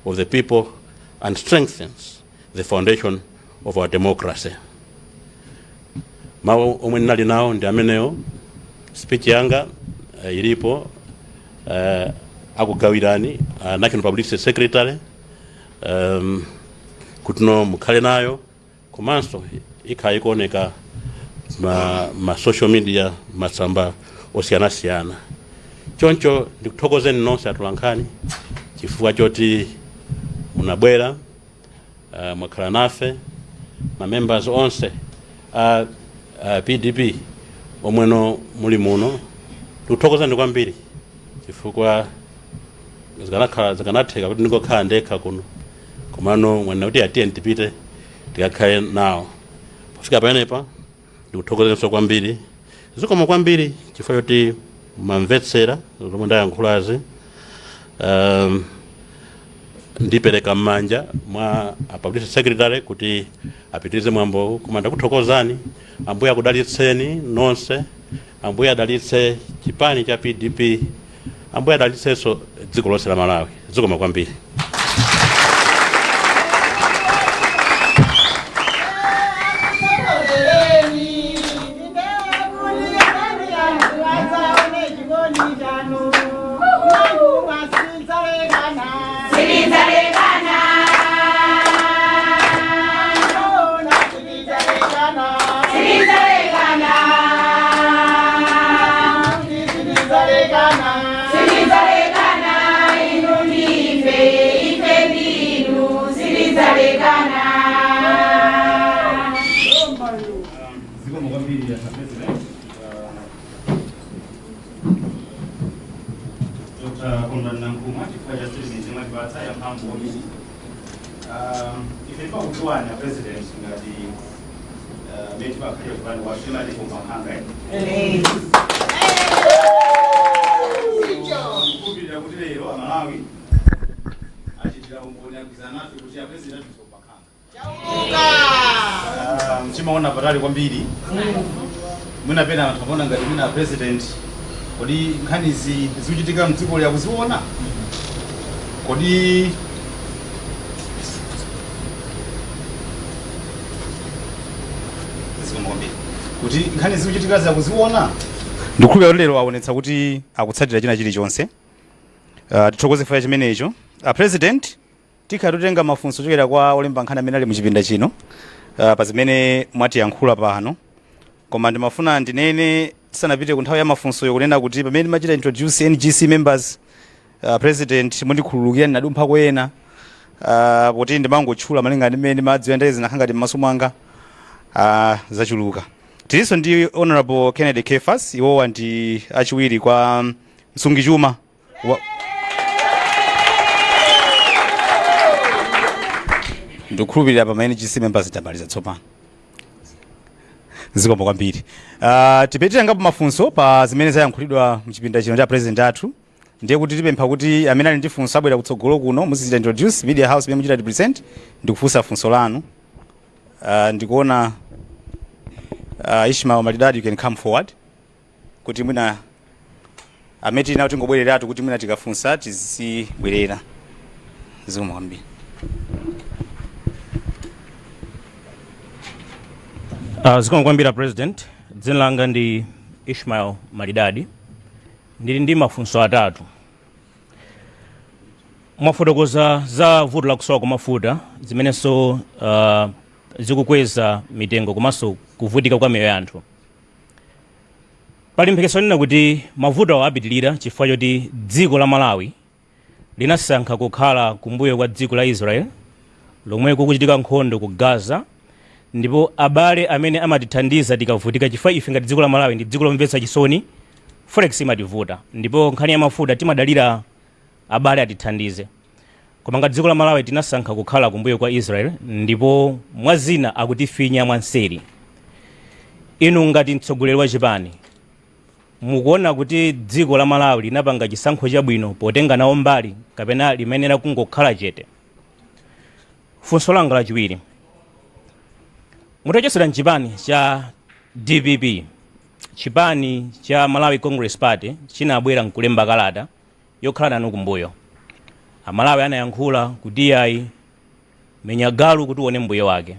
of the people and strengthens the foundation of our democracy. Mawu omwe ndinali nawo ndi amenewo. Speech yanga ilipo, akugawirani National Publicity Secretary kuti no mukhale nayo, komanso ikhala ikuoneka ma social media, masamba osiyanasiyana. Choncho ndikuthokozeni nonse atolankhani chifukwa choti munabwera, mwakhala nafe. Ma members onse a PDP omweno muli muno, ndikuthokozani kwambiri chifukwa zikanakhala, zikanatheka kuti ndingokhala ndekha kuno, komano mwanena kuti atiye tipite tikakhale nawo. Pofika pamenepa, ndikuthokozenso kwambiri. Zikomo kwambiri. Zikomo kwambiri chifukwa choti mwamvetsera zomwe ndayankhulazi. Ndipereka m'manja mwa a publicity secretary kuti apitirize mwambowu, koma ndakuthokozani. Ambuye akudalitseni nonse, Ambuye adalitse chipani cha PDP, Ambuye adalitsenso dziko lonse la Malawi. Zikomo kwambiri. Sitizalekana, inu ndife, ife ndinu, sitizalekana. Zikomo kwambiri, President Dr. Kondwani Nankhumwa, chifukwa cha statement mwatipatsa ya mphamvu kwambiri. Ife timakudziwani a President ngati mene timakhalira chipani kwathu timati kumakhanga kukhulupirira kuti lero Amalawi achitira umboni, agwirizana nafe kuti a President athu kumakhanga. Mchimaona patali kwambiri. Mwina pena anthu amaona ngati mwina President, kodi nkhanizi zikuchitika mdziko lyakuziona? Kodi zikomo kwambiri kuti nkhani zikuchitika zakuziona. Ndikukhulupirira kuti lero aonetsa kuti akutsatira china chilichonse. Tithokoze chifukwa chimenecho. President, tikhala tutenga mafunso kuchokera kwa olemba nkhani amene ali muchipinda chino pa zimene mwatiyankhula pano, koma ndimafuna ndinene tisanapite ku nthawi ya mafunsoyo kunena kuti pamene ndimachita introduce NGC members, President, mundikhululukira, ndinadumphako ena poti ndimangotchula malinga ndi mmene ndimadziwa ndale zinakhala ngati m'maso mwanga zachuluka. Tilinso ndi Honorable Kennedy Kefas, iwowa ndi achiwiri kwa msungichuma wa. Ndikukhulupirira pa NGC members tamaliza tsopano. Zikomo kwambiri. Tipetire ngapo mafunso pa zimene zayankhulidwa mchipinda chino cha President athu. Ndiye kuti tipempha kuti amene ali ndi funso abwera kutsogolo kuno, muzichita introduce media house imene muchita represent ndikufunsa funso lanu. Ndikuona Ishmael Malidadi, you can come forward kuti mwina amene tili nawo tingobwereratu kuti mwina tikafunsa tizibwerera. Zikomo kwambiri. Zikomo kwambiri, President. Dzina langa ndi Ishmael Malidadi. Ndili ndi mafunso atatu. Mwafotokoza za vuto la kusowa kwa mafuta zimenenso zikukweza mitengo komanso kuvutika kwa miyoyo ya anthu. Pali mphekesera yonena kuti mavuto awo apitilira chifukwa choti dziko la Malawi linasankha kukhala kumbuyo kwa dziko la Israel lomwe kukuchitika nkhondo ku Gaza, ndipo abale amene amatithandiza tikavutika, chifukwa ife ngati dziko la Malawi ndi dziko lomvetsa chisoni, forex imativuta ndipo nkhani ya mafuta timadalira abale atithandize. Koma ngati dziko la Malawi tinasankha kukhala kumbuyo kwa Israel ndipo mwa zina akutifinya mwanseri. Inu ngati mtsogoleri wa chipani, mukuona kuti dziko la Malawi linapanga chisankho chabwino potenga nawo mbali kapena limayenera kungokhala chete? Funso langa lachiwiri, mutachotsedwa mchipani cha DPP, chipani cha Malawi Congress Party chinabwera nkulemba kalata yokhala nanu kumbuyo. Amalawi anayankhula kuti iyayi, menya galu kuti uone mbuye wake.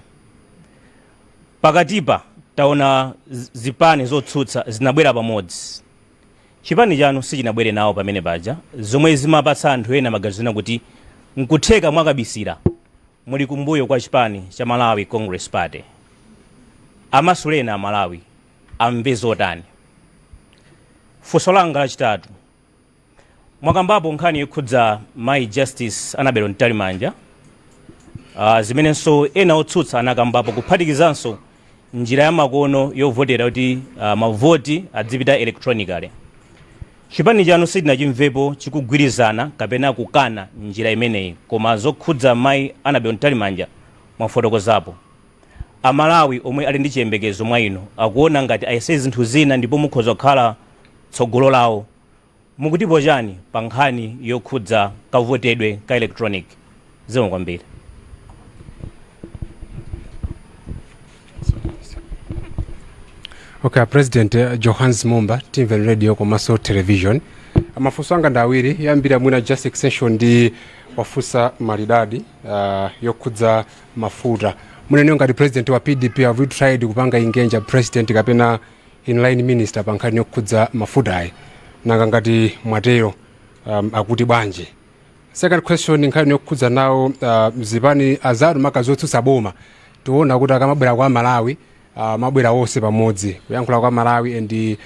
Pakatipa taona zipani zotsutsa zinabwera pamodzi, chipani chanu sichinabwere nawo pamene paja, zomwe zimapatsa anthu ena maganizo ena kuti nkutheka mwakabisira muli kumbuyo kwa chipani cha Malawi Congress Party. Amasuleni Amalawi amve zotani? Funso langa lachitatu, mwakambapo nkhani yokhudza Mayi Justice Annabel Mtalimanja, zimenenso ena otsutsa anakambapo, kuphatikizanso njira ya makono yovotera kuti mavoti adzipita electronically. Chipani chanu sitinachimvepo chikugwirizana kapena kukana njira imeneyi, koma zokhudza Mayi Annabel Mtalimanja mwafotokozapo. Amalawi omwe ali ndi chiyembekezo mwa inu akuona ngati ayese zinthu zina ndipo mukhoza kukhala tsogolo lawo. Mukutipo chani pa nkhani yokhudza kavotedwe ka electronic? Zikomo kwambiri. Okay, President, Johannes Mumba, Timveni Radio komanso Television. Mafunso anga ndi awiri. Yambira mwina just extension ndi wafunsa Maridadi, yokhudza mafuta. Muneneyo ngati president wa PDP, have you tried kupanga engage president kapena inline minister pa nkhani yokhudza mafutayi? Nanga ngati mwatero, akuti bwanji? Second question, nkhani yokhudza nawo zipani azanu maka zotsutsa boma. Tiona kuti akamabwera kwa Malawi, mabwera wonse pamodzi kuyankhula kwa Malawi and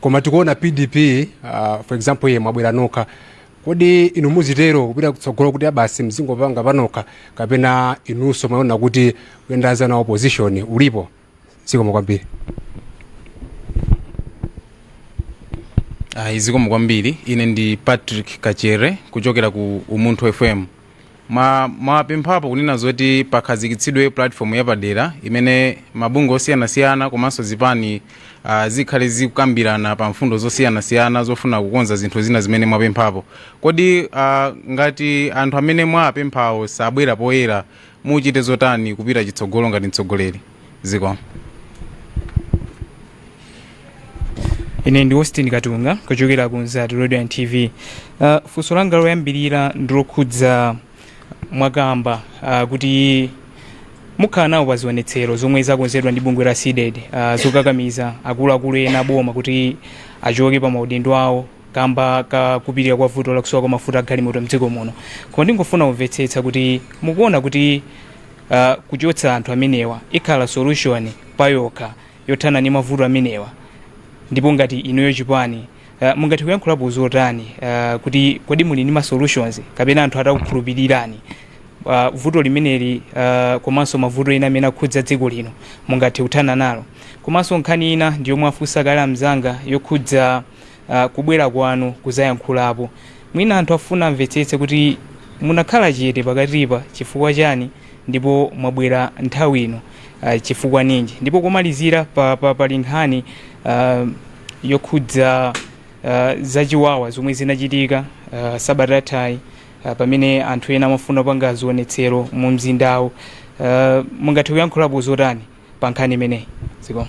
koma tikuona PDP, for example, iye mwabwera nokha. Kodi inu muzitero kupita kutsogolo kuti abasi mzingopanga panokha, kapena inunso mwaona kuti kuyendaza na opposition ulipo? Zikomo kwambiri. Ayi, zikomo kwambiri. Ine ndi Patrick Kachere kuchokera ku Umunthu FM. Mwapemphapo kunena zoti pakhazikitsidwe platform yapadera imene mabungwe osiyanasiyana komanso zipani zikhale zikukambirana pa mfundo zosiyanasiyana zofuna kukonza zinthu zina zimene mwapemphapo. Kodi ngati anthu amene mwapemphawo sabwera poyera, muchite zotani kupita chitsogolo ngati mtsogoleri? Zikomo. Ine ndi Austin Katunga kuchokera ku Nzati Radio and TV. Funso langa loyambirira ndilokhudza mwakamba kuti mukhala nawo pa zionetsero zomwe zakonzedwa ndi bungwe la CDEDI, zokakamiza akuluakulu ena boma kuti achoke pa maudindo awo kamba kakupitirira kwa vuto lakusowa kwa mafuta agalimoto mdziko muno. Koma ndingofuna kumvetsetsa kuti mukuona kuti kuchotsa anthu amenewa ikhala solution payokha yothana ndi mavuto amenewa? Ndipo ngati inuyo chipani, mungathe kuyankhulapo zotani, kuti kodi muli ndi ma solutions, kapena anthu atakukhulupirirani, vuto limeneli komanso mavuto ena amene akhudza dziko lino mungathe kuthana nalo? Komanso nkhani ina ndiyomwe afunsa kale amzanga yokhudza kubwera kwanu kuzayankhulapo. Mwina anthu afuna amvetsetse kuti munakhala chete pakatipa chifukwa chani, ndipo mwabwera nthawi ino chifukwa ninji? Ndipo komalizira pali nkhani yokhudza zachiwawa zomwe zinachitika sabata yathayi, pamene anthu ena amafuna kupanga zionetsero mu mzindawo. Mungathe kuyankhulapo zotani pa nkhani imeneyi? Zikomo.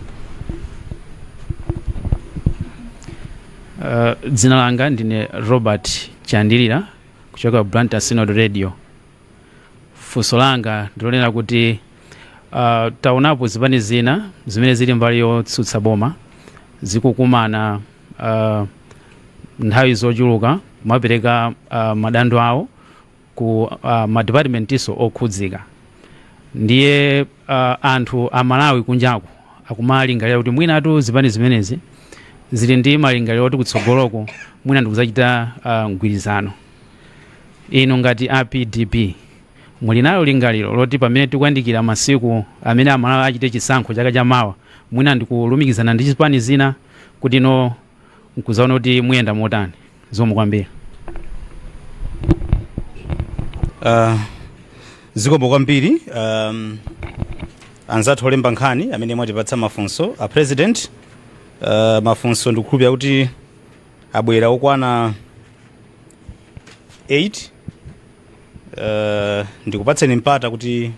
Dzina langa ndine Robert Chandilira kuchoka ku Blantyre Synod Radio. Funso langa ndilonena kuti taonapo zipani zina zimene zili mbali yotsutsa boma zikukumana nthawi zochuluka kumapereka madando awo ku madipatimentiso okhudzika. Ndiye anthu Amalawi kunjaku akumalingalira kuti mwinatu zipani zimenezi zili ndi malingaliro oti kutsogoloko mwina ndikuzachita mgwirizano. Inu ngati a PDP, muli nalo lingaliro loti pamene tikuyandikira masiku amene Amalawi achite chisankho chaka chamawa, mwina ndikulumikizana ndi zipani zina kuti no nkuzaona kuti muyenda motani? Zikomo kwambiri. Zikomo kwambiri, anzathu olemba nkhani amene mwatipatsa mafunso. A President, mafunso ndikukhulupirira kuti abwera okwana 8. Ndikupatseni mpata kuti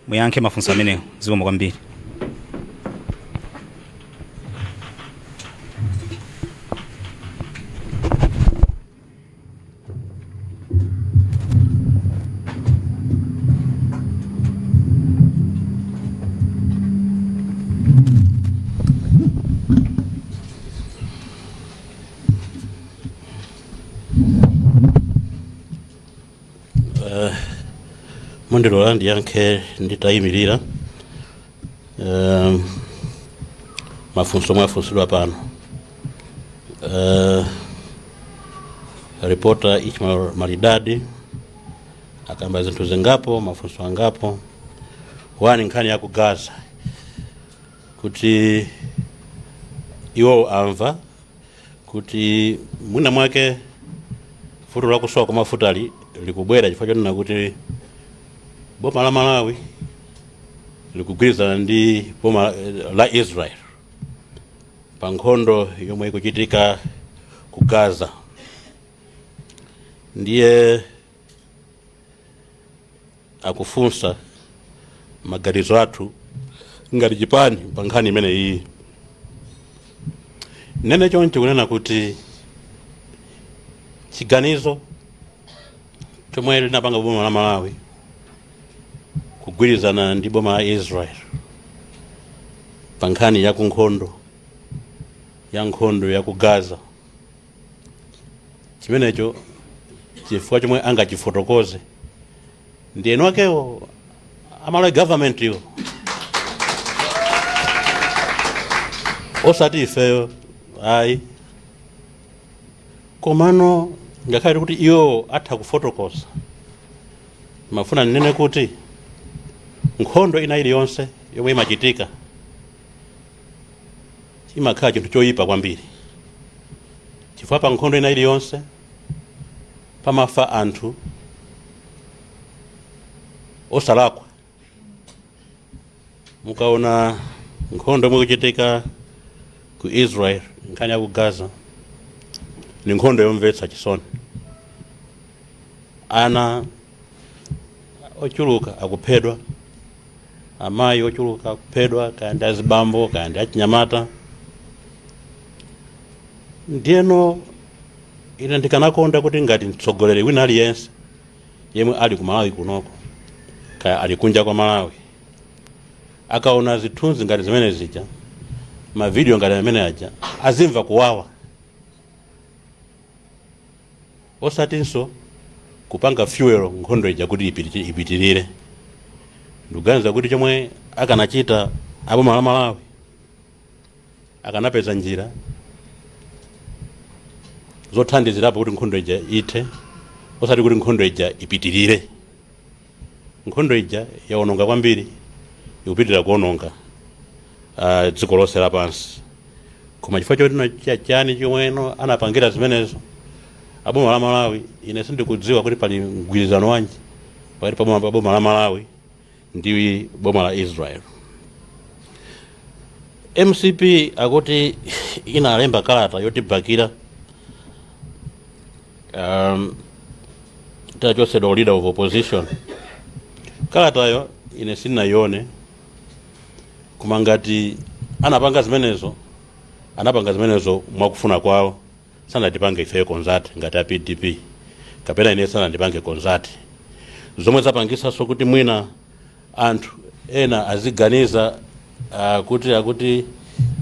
muyankhe mafunso amenewo. Zikomo kwambiri. Mundilola ndiyankhe nditayimirira mafunso omwe afunsidwa pano. Reporter Ishmael Maridadi akamba zinthu zingapo, mafunso angapo. One, nkhani ya ku Gaza, kuti iwo amva kuti mwina mwake vuto lakusowa kwa mafutali likubwera chifukwa chonena kuti boma la Malawi Likugwirizana ndi boma la Israel pa nkhondo yomwe ikuchitika ku Gaza. Ndiye akufunsa maganizo athu ngati chipani pa nkhani imene iyi. Nene choncho kunena kuti chiganizo chomwe linapanga boma la Malawi kugwirizana ndi boma la Israel pa nkhani ya kunkhondo ya nkhondo ya ku Gaza, chimenecho chifukwa chomwe angachifotokoze ndi eni akewo a Malawi government iwo, osati ifeyo ayi. Komano ngakhale kuti iwo atha kufotokoza, mafuna ndinene kuti nkhondo ina iliyonse yomwe imachitika imakhala chinthu choyipa kwambiri, chifukwa pa nkhondo ina iliyonse pamafa anthu osalakwa. Mukaona nkhondo yomwe ikuchitika ku Israel, nkhani ya ku Gaza, ni nkhondo yomvetsa chisoni. Ana ochuluka akuphedwa, amayi ochuluka akuphedwa, kaya ndi azibambo, kaya ndi achinyamata. Ndiyeno ine ndikanakonda kuti ngati mtsogoleri wina aliyense yemwe ali ku Malawi kunoko, kaya ali kunja kwa Malawi, akaona zithunzi ngati zimene zija, mavidiyo ngati amene aja, azimva kuwawa, osatinso kupanga fuel nkhondo ija kuti ipitirire. Ndikuganiza kuti chomwe akanachita aboma la Malawi, akanapeza njira zothandizirapo kuti nkhondo ija ithe, osati kuti nkhondo ija ipitirire. Nkhondo ija yaononga kwambiri, ikupitirira kuononga dziko lonse lapansi. Koma chifukwa choti chani chomweno anapangira zimenezo aboma la Malawi, ine sindikudziwa kuti pali mgwirizano wanji pakati pa boma la Malawi ndi boma la Israel. MCP akuti inalemba kalata yotibakira tachotsedwa leader of opposition. Kalatayo ine sindinayione, koma ngati anapanga zimenezo, anapanga zimenezo mwakufuna kwawo, sanatipange ifeyo consult ngati a PDP, kapena ine sanandipange consult, zomwe zapangisanso kuti mwina anthu ena aziganiza kuti akuti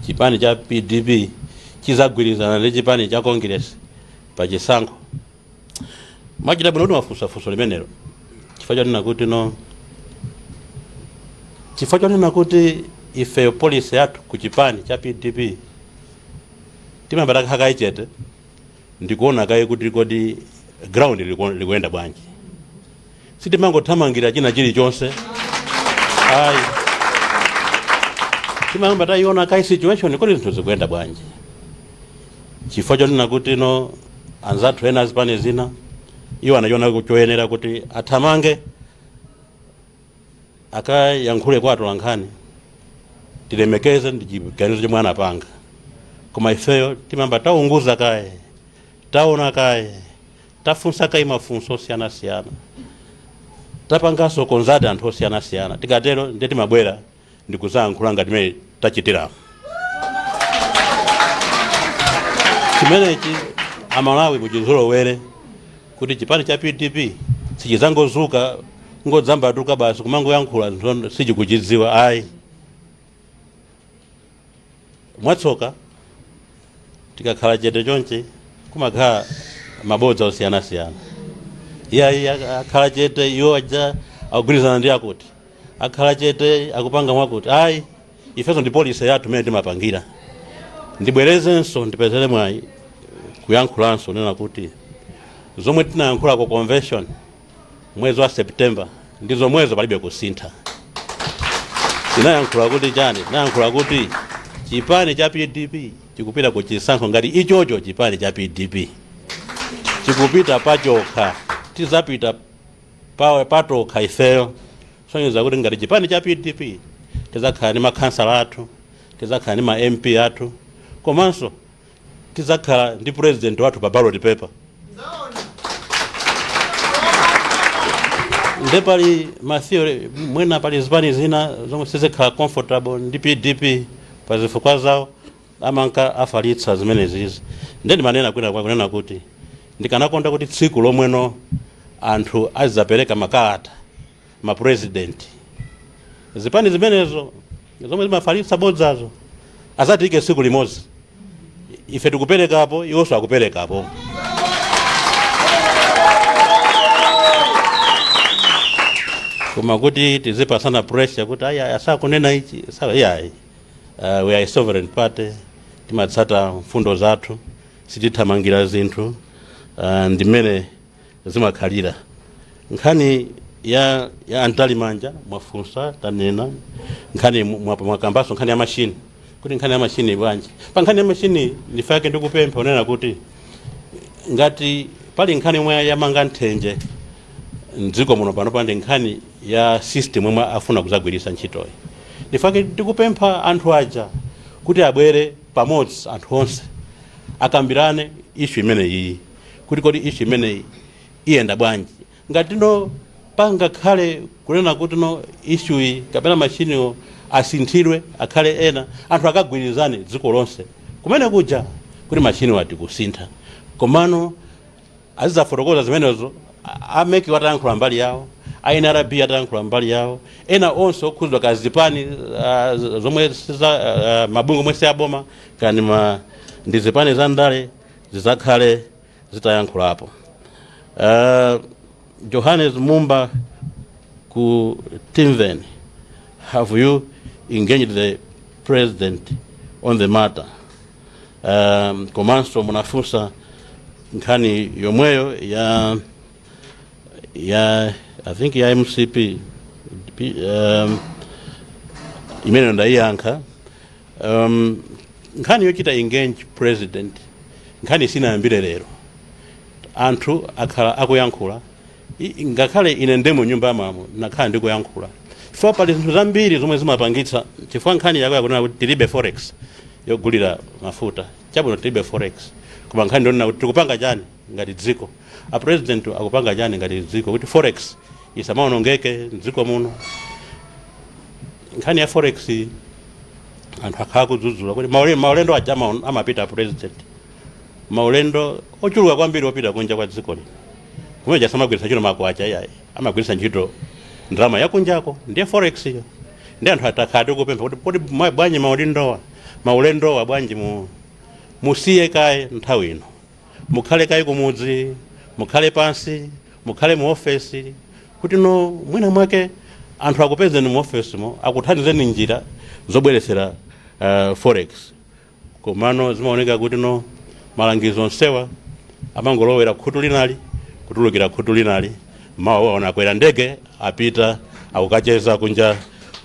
chipani cha PDP chizagwirizana ndi chipani cha Congress pa chisankho. Mwachita bwino kuti mwafunsa funso limenelo, chifukwa chonena kuti no chifukwa chonena kuti ifeyo policy yathu ku chipani cha PDP, timayamba takhala kaye chete ndikuona kaye kuti kodi ground likuyenda bwanji. Sitimangothamangira china chilichonse ayi, timayamba tayiona kaye situation, kodi zinthu zikuyenda bwanji, chifukwa chonena kuti no anzathu ena azipani zina iwo anachiona choyenera kuti athamange akayankhule kwa atolankhani. Tilemekeze ndi chiganizo chomwe anapanga, koma ifeyo timayamba taunguza kaye, taona kaye, tafunsa kaye mafunso osiyanasiyana, tapanganso consult anthu osiyanasiyana. Tikatero ndiye timabwera ndikuzayankhula ngati mmene tachitiramo. Chimenechi Amalawi muchizolowere kuti chipani cha PDP sichizangozuka ngodzambatuka basi kumangoyankhula zinthu sichikuchidziwa ayi. Mwatsoka tikakhala chete chonchi kumakhala mabodza osiyanasiyana. Iyayi, akhala chete, iwo aja akugwirizana ndi akuti, akhala chete, akupanga mwakuti. Ayi, ifenso ndi policy yathu imene timapangira. Ndibwerezenso, ndipezere mwayi kuyankhulanso nena kuti zomwe tinayankhula ku convention mwezi wa September ndi zomwezo, palibe kusintha. Tinayankhula kuti chani? Tinayankhula kuti chipani cha PDP chikupita ku chisankho ngati ichocho chipani cha PDP chikupita pachokha. Tizapita patokha ifeyo, sonyeza kuti ngati chipani cha PDP Tizakhala ndi makhansala athu, tizakhala ndi ma MP athu, komanso tizakhala ndi president wathu pa ballot paper. Nde pali ma theory mwina, pali zipani zina zomwe sizikhala comfortable ndi PDP pa zifukwa zawo, amanka afalitsa zimenezizi. Nde ndimanena kwina kwa kunena kuti ndikanakonda kuti tsiku lomweno anthu azizapereka makalata ma president, zipani zimenezo zomwe zimafalitsa bodzazo azatiyike tsiku limodzi, ife tikuperekapo, iwonso akuperekapo. Koma kuti tizipasana pressure kuti ayi, asakunena ichi, iyayi. We are a sovereign party, timatsata mfundo zathu, sitithamangira zinthu. Ndimene zimakhalira. Nkhani ya Antalimanja mwafunsa, tanena nkhani, mwakambanso nkhani ya mashini, kuti nkhani ya mashini bwanji. Pa nkhani ya mashini ndifake ndikupempha unena kuti ngati pali nkhani yomwe yamanga nthenje mdziko muno pano, pandi nkhani ya system yomwe afuna kuzagwiritsa ntchitoyi. Ndifake ndikupempha anthu aja kuti abwere pamodzi, anthu onse akambirane issue imeneyi, kuti kodi issue imeneyi iyenda bwanji. Ngati no pangakhale kunena kuti no, issue iyi kapena mashiniwo asinthidwe akhale ena, anthu akagwirizane dziko lonse kumene kuja kuti mashiniwo atikusintha. Komano azidzafotokoza zimenezo a MEC atayankhula mbali yawo, a NRB atayankhula mbali yawo, ena onse okhudzidwa, kazipani zomwe siza mabungwe omwe si aboma kani ma ndi zipani za ndale, zizakhale zitayankhulapo. Johannes Mumba ku Timven, have you engaged the president on the matter? Komanso munafunsa nkhani yomweyo ya I think ya MCP, imene ndayiyankha. Nkhani yochita engage president, nkhani sinayambire lero. Anthu akhala akuyankhula. Ngakhale ine ndemo nyumba yamamo nakhala ndikuyankhula, chifukwa pali zinthu zambiri zomwe zimapangitsa. Chifukwa nkhani yako yakunena kuti tilibe forex yogulira mafuta, chabwino, tilibe forex, koma nkhani ndionena kuti tikupanga chani ngati dziko, a president akupanga chani ngati dziko kuti forex isamaonongeke mdziko muno. Nkhani ya forex, anthu akhala kudzudzula kuti maulendo aja amapita president, maulendo ochuluka kwambiri opita kunja kwa dziko lino, kumene samagwiritsa ntchito makwacha iyayi, amagwiritsa ntchito ndalama yakunjako, ndiye forex iyo. Ndi anthu atakhala tikupempha kuti kodi bwanji maulendowa bwanji musiye kaye nthawi ino, mukhale kaye kumudzi, mukhale pansi, mukhale mu ofesi, kuti no mwina mwake anthu akupezeni mu ofesimo, akuthandizeni njira zobweretsera forex. Komano zimaoneka kuti no, malangizo onsewa amangolowera khutu linali kutulukira khutu linali. Mawa waona akwera ndege, apita akukacheza kunja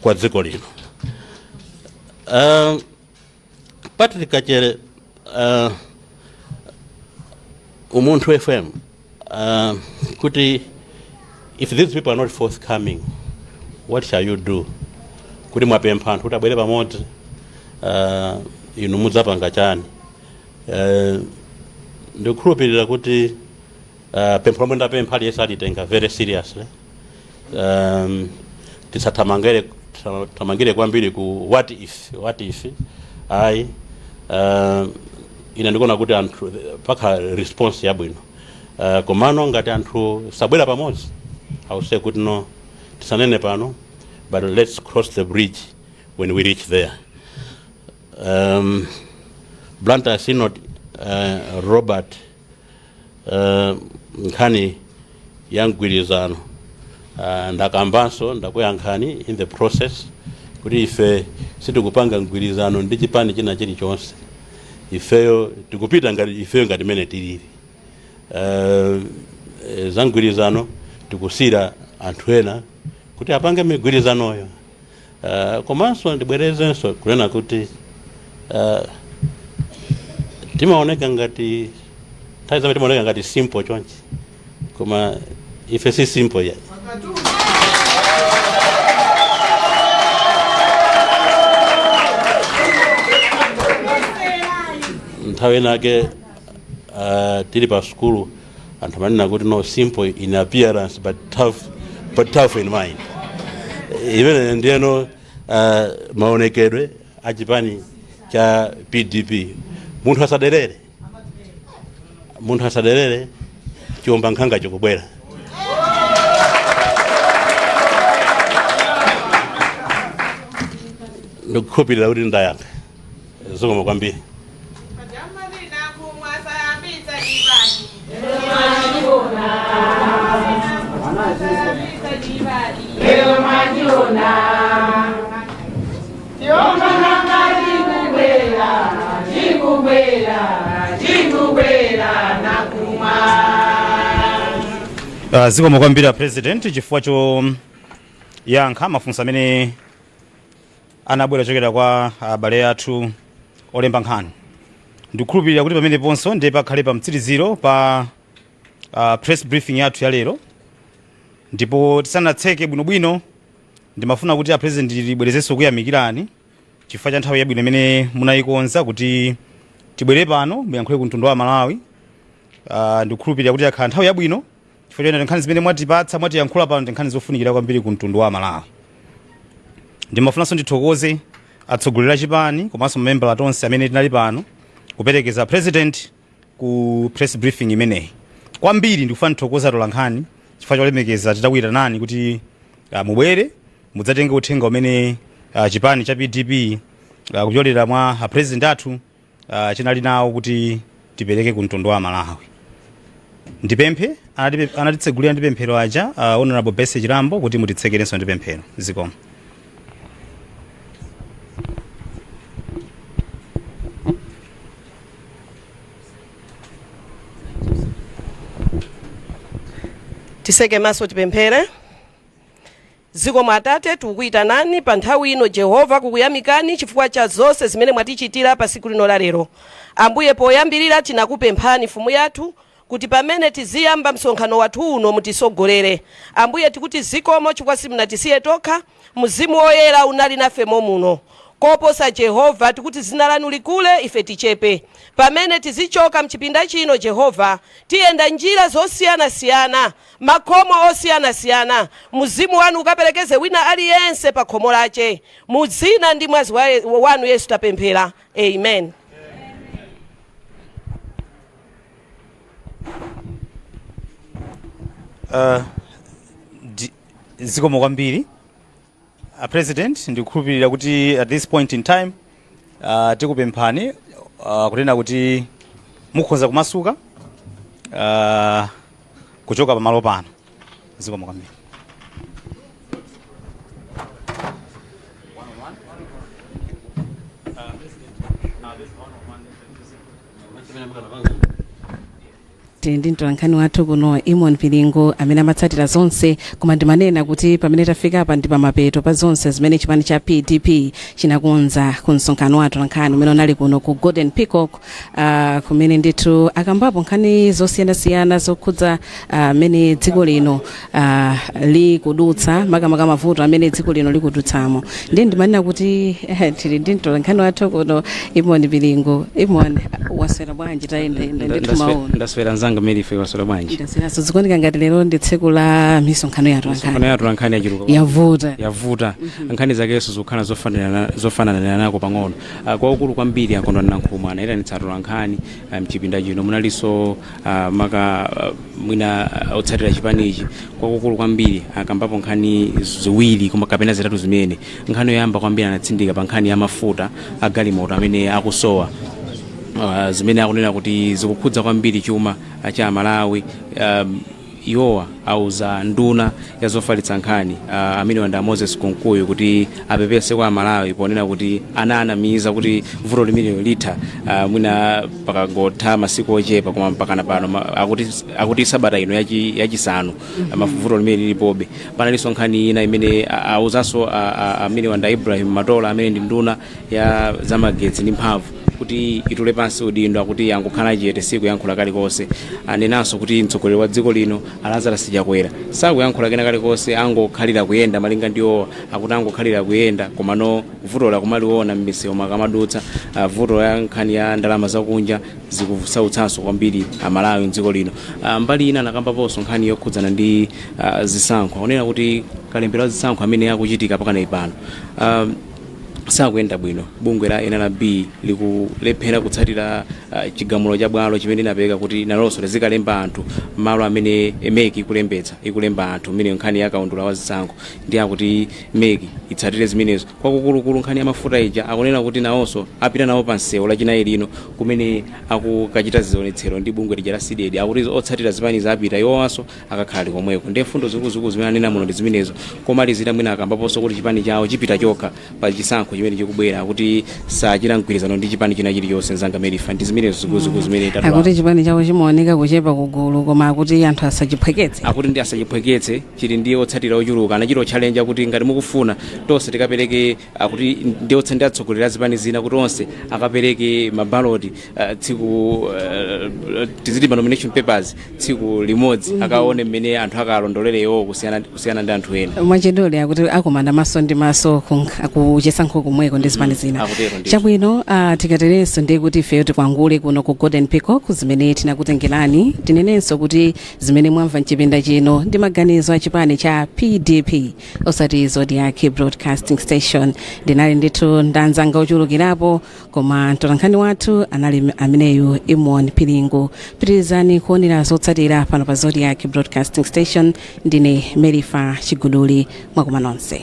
kwa dziko lino. Patrick Kachere, Umunthu FM, kuti if these people are not forthcoming, what shall you do? Kuti mwapempha anthu kuti abwere pamodzi, inu mudzapanga chani? Ndikukhulupirira kuti pempho lomwe ndapempha aliyense alitenga very seriously. Tisathamangire thamangire kwambiri ku what if, what if, ayi. Ine ndikuona kuti anthu pakhala response yabwino. Komano ngati anthu sabwera pamodzi, I will say kuti no, tisanene pano, but let's cross the bridge when we reach there. Blantyre Synod, Robert, nkhani ya mgwirizano, ndakambanso, ndakuyankhani in the process kuti ife sitikupanga mgwirizano ndi chipani china chilichonse. Ifeyo tikupita ngati ifeyo, ngati mene tilili. Za mgwirizano tikusira anthu ena kuti apange migwirizanoyo. Komanso ndibwerezenso kunena kuti timaoneka ngati, nthawi zambiri timaoneka ngati simple chonchi, koma ife si simple yet. Nthawi inake tili pa sukulu anthu amanena kuti, "No, simple in appearance but tough in mind." Imene ndiyeno maonekedwe a chipani cha PDP. Munthu asaderere, munthu asaderere, chiwomba nkhanga chikubwera. Ndikukhulupirira kuti ndayankha. Zikomo kwambiri. Mwasayambitsa chipani. Lero mwachiona chiombananga chikubwera, chikubwera, chikubwera nakumwa. Zikomo kwambiri a President chifukwa choyankha mafunso amene anabwera kuchokera kwa abale athu olemba nkhani. Ndikukhulupirira kuti pameneponso ndiye pakhale pa mtsiriziro pa press briefing yathu ya lero. Ndipo tisanatseke bwinobwino, ndimafuna kuti a President libwerezenso kuyamikirani chifukwa cha nthawi yabwino imene munayikonza kuti tibwere pano muyankhule ku mtundu wa Malawi. Ndikukhulupirira kuti yakhala nthawi yabwino chifukwa choti nkhani zimene mwatipatsa, mwatiyankhula pano, ndi nkhani zofunikira kwambiri ku mtundu wa Malawi. Ndimafunanso ndithokoze atsogoleri a chipani komanso mamembala tonse amene tinali pano kuperekeza President ku press briefing imeneyi. Kwambiri ndikufuna ndithokoze atolankhani chifukwa cholemekeza titakuyitanani kuti mubwere mudzatenge uthenga umene chipani cha PDP kupyolera mwa a President athu chinali nawo kuti tipereke ku mtundu wa Malawi. Ndipemphe anatitsegulira ndi pemphero aja, Honorable Bese Chilambo, kuti mutitsekerenso ndi pemphero. Zikomo. Titseke maso, tipemphere. Zikomo Atate, tikukuyitanani pa nthawi ino Jehova, kukuyamikani chifukwa cha zonse zimene mwatichitira pa tsiku lino la lero. Ambuye, poyambirira tinakupemphani, mfumu yathu, kuti pamene tiziyamba msonkhano wathu uno mutisogolere. Ambuye, tikuti zikomo chifukwa simunatisiye tokha, Mzimu Woyera unali nafe momuno. Koposa Jehova, tikuti dzina lanu likule, ife tichepe. Pamene tizichoka mchipinda chino Jehova, tiyenda njira zosiyanasiyana, makhomo osiyanasiyana, Mzimu wanu ukaperekeze wina aliyense pa khomo lache. Mu dzina ndi mwazi wanu Yesu tapemphera, amen. Zikomo kwambiri President. Ndikukhulupirira kuti at this point in time tikupemphani kunena kuti mukhoza kumasuka kuchoka pamalo pano. Zikomo kwambiri. Tili ndi mtolankhani wathu kuno, Imon Pilingo, amene amatsatira zonse. Koma ndimanena kuti pamene tafika apa ndi pamapeto pa zonse zimene chipani cha PDP chinakonza ku msonkhano wa atolankhani umene unali kuno ku Golden Peacock, kumene ndithu akambapo nkhani zosiyanasiyana zokhudza mmene dziko lino likudutsa, makamaka mavuto amene dziko lino likudutsamo. Ndiye ndimanena kuti tili ndi mtolankhani wathu kuno, Imon Pilingo. Imon, waswera bwanji? Tayendayenda ndithu maona. Ndaswera nzanga Merife, waswera bwanji? Ndasweranso. Zikuoneka ngati lero ndi tsiku la misonkhano ya atolankhani. Misonkhano ya atolankhani yachuluka. Yavuta. Yavuta. Nkhani zakenso zikukhala zofanana nako pang'ono. Kwaukulu kwambiri a Kondwani Nankhumwa anayitanitsa atolankhani mchipinda chino. Munalinso maka mwina otsatira chipanichi. Kwakukulu kwambiri akambapo nkhani ziwiri koma kapena zitatu. Zimene nkhani yoyamba kwambiri anatsindika pa nkhani ya mafuta a galimoto amene akusowa, zimene akunena kuti zikukhudza kwambiri chuma cha Malawi. Iwowa auza nduna ya zofalitsa nkhani, amene wanda Moses Kunkuyu, kuti apepese kwa Amalawi ponena kuti ananamiza kuti vuto limenelo litha mwina pakangotha masiku ochepa, koma mpakana pano akuti sabata ino yachisanu vuto limene lilipobe. Panalinso nkhani ina imene auzanso amene wanda Ibrahim Matola, amene ndi nduna ya zamagetsi ndi mphamvu. Kuti itule pansi udindo, akuti angokhala chete, sikuyankhula kalikonse. Anenanso kuti mtsogoleri wa dziko lino a Lazarus Chakwera sakuyankhula kena kalikonse, angokhalira kuyenda. Malinga ndiwo akuti angokhalira kuyenda, komano vuto la kumaliona m'misewu akamadutsa. Vuto ya nkhani ya ndalama zakunja zikusautsanso kwambiri Amalawi mdziko lino. Mbali ina anakambaponso nkhani yokhudzana ndi zisankho. Akunena kuti kalembera wa zisankho amene akuchitika pakanayi pano sakuyenda bwino. Bungwe la NRB likulephera kutsatira chigamulo cha bwalo chimene linapereka kuti nalonso lizikalemba anthu malo amene MEC ikulembetsa, ikulemba anthu mmene nkhani ya kaundula wa zisankho. Ndi akuti MEC itsatire zimenezo. Kwakukulukulu nkhani ya mafuta ija, akunena kuti nawonso apita nawo pa msewu Lachinayi lino kumene akukachita zionetsero ndi bungwe lija la CDEDI. Akuti otsatira zipani apita, iwowanso akakhala ali komweko. Ndiye mfundo zikuluzikulu zimene anena muno ndi zimenezo. Komalizira mwina akambaponso kuti chipani chawo chipita chokha pa chisankho chimene chikubwera, kuti sachita mgwirizano ndi chipani china chilichonse. Nzanga Merifa, ndi zimenezo zikuluzikulu zimene tatula. Akuti chipani chawo chimaoneka kuchepa kugulu, koma akuti anthu asachiphweketse. Akuti ndi asachiphweketse, chili ndi otsatira ochuluka. Anachita challenge kuti ngati mukufuna tonse tikapereke, akuti ndi otsa ndi atsogoleri a zipani zina, kuti onse akapereke mabaloti tsiku tiziti ma nomination papers tsiku limodzi, akaone mmene anthu akalondolere iwowo kusiyana ndi anthu ena. Mwachidule akuti akumana maso ndi maso ku chisankho kumweko ndi zipani zina. Akutero ndithu. Chabwino, tikaterenso ndiye kuti ifeyo tikwangule kuno ku Golden Peacock zimene tinakutengerani. Tinenenso kuti zimene mwamva mchipinda chino ndi maganizo a chipani cha PDP, osati Zodiak Broadcasting Station. Ndinali ndithu ndanzanga ochulukirapo, koma mtolankhani wathu anali ameneyu, Imon Pilingu. Pitirizani kuonera zotsatira pano pa Zodiak Broadcasting Station. Ndine Merifa Chiguduli, mwakuma nonse.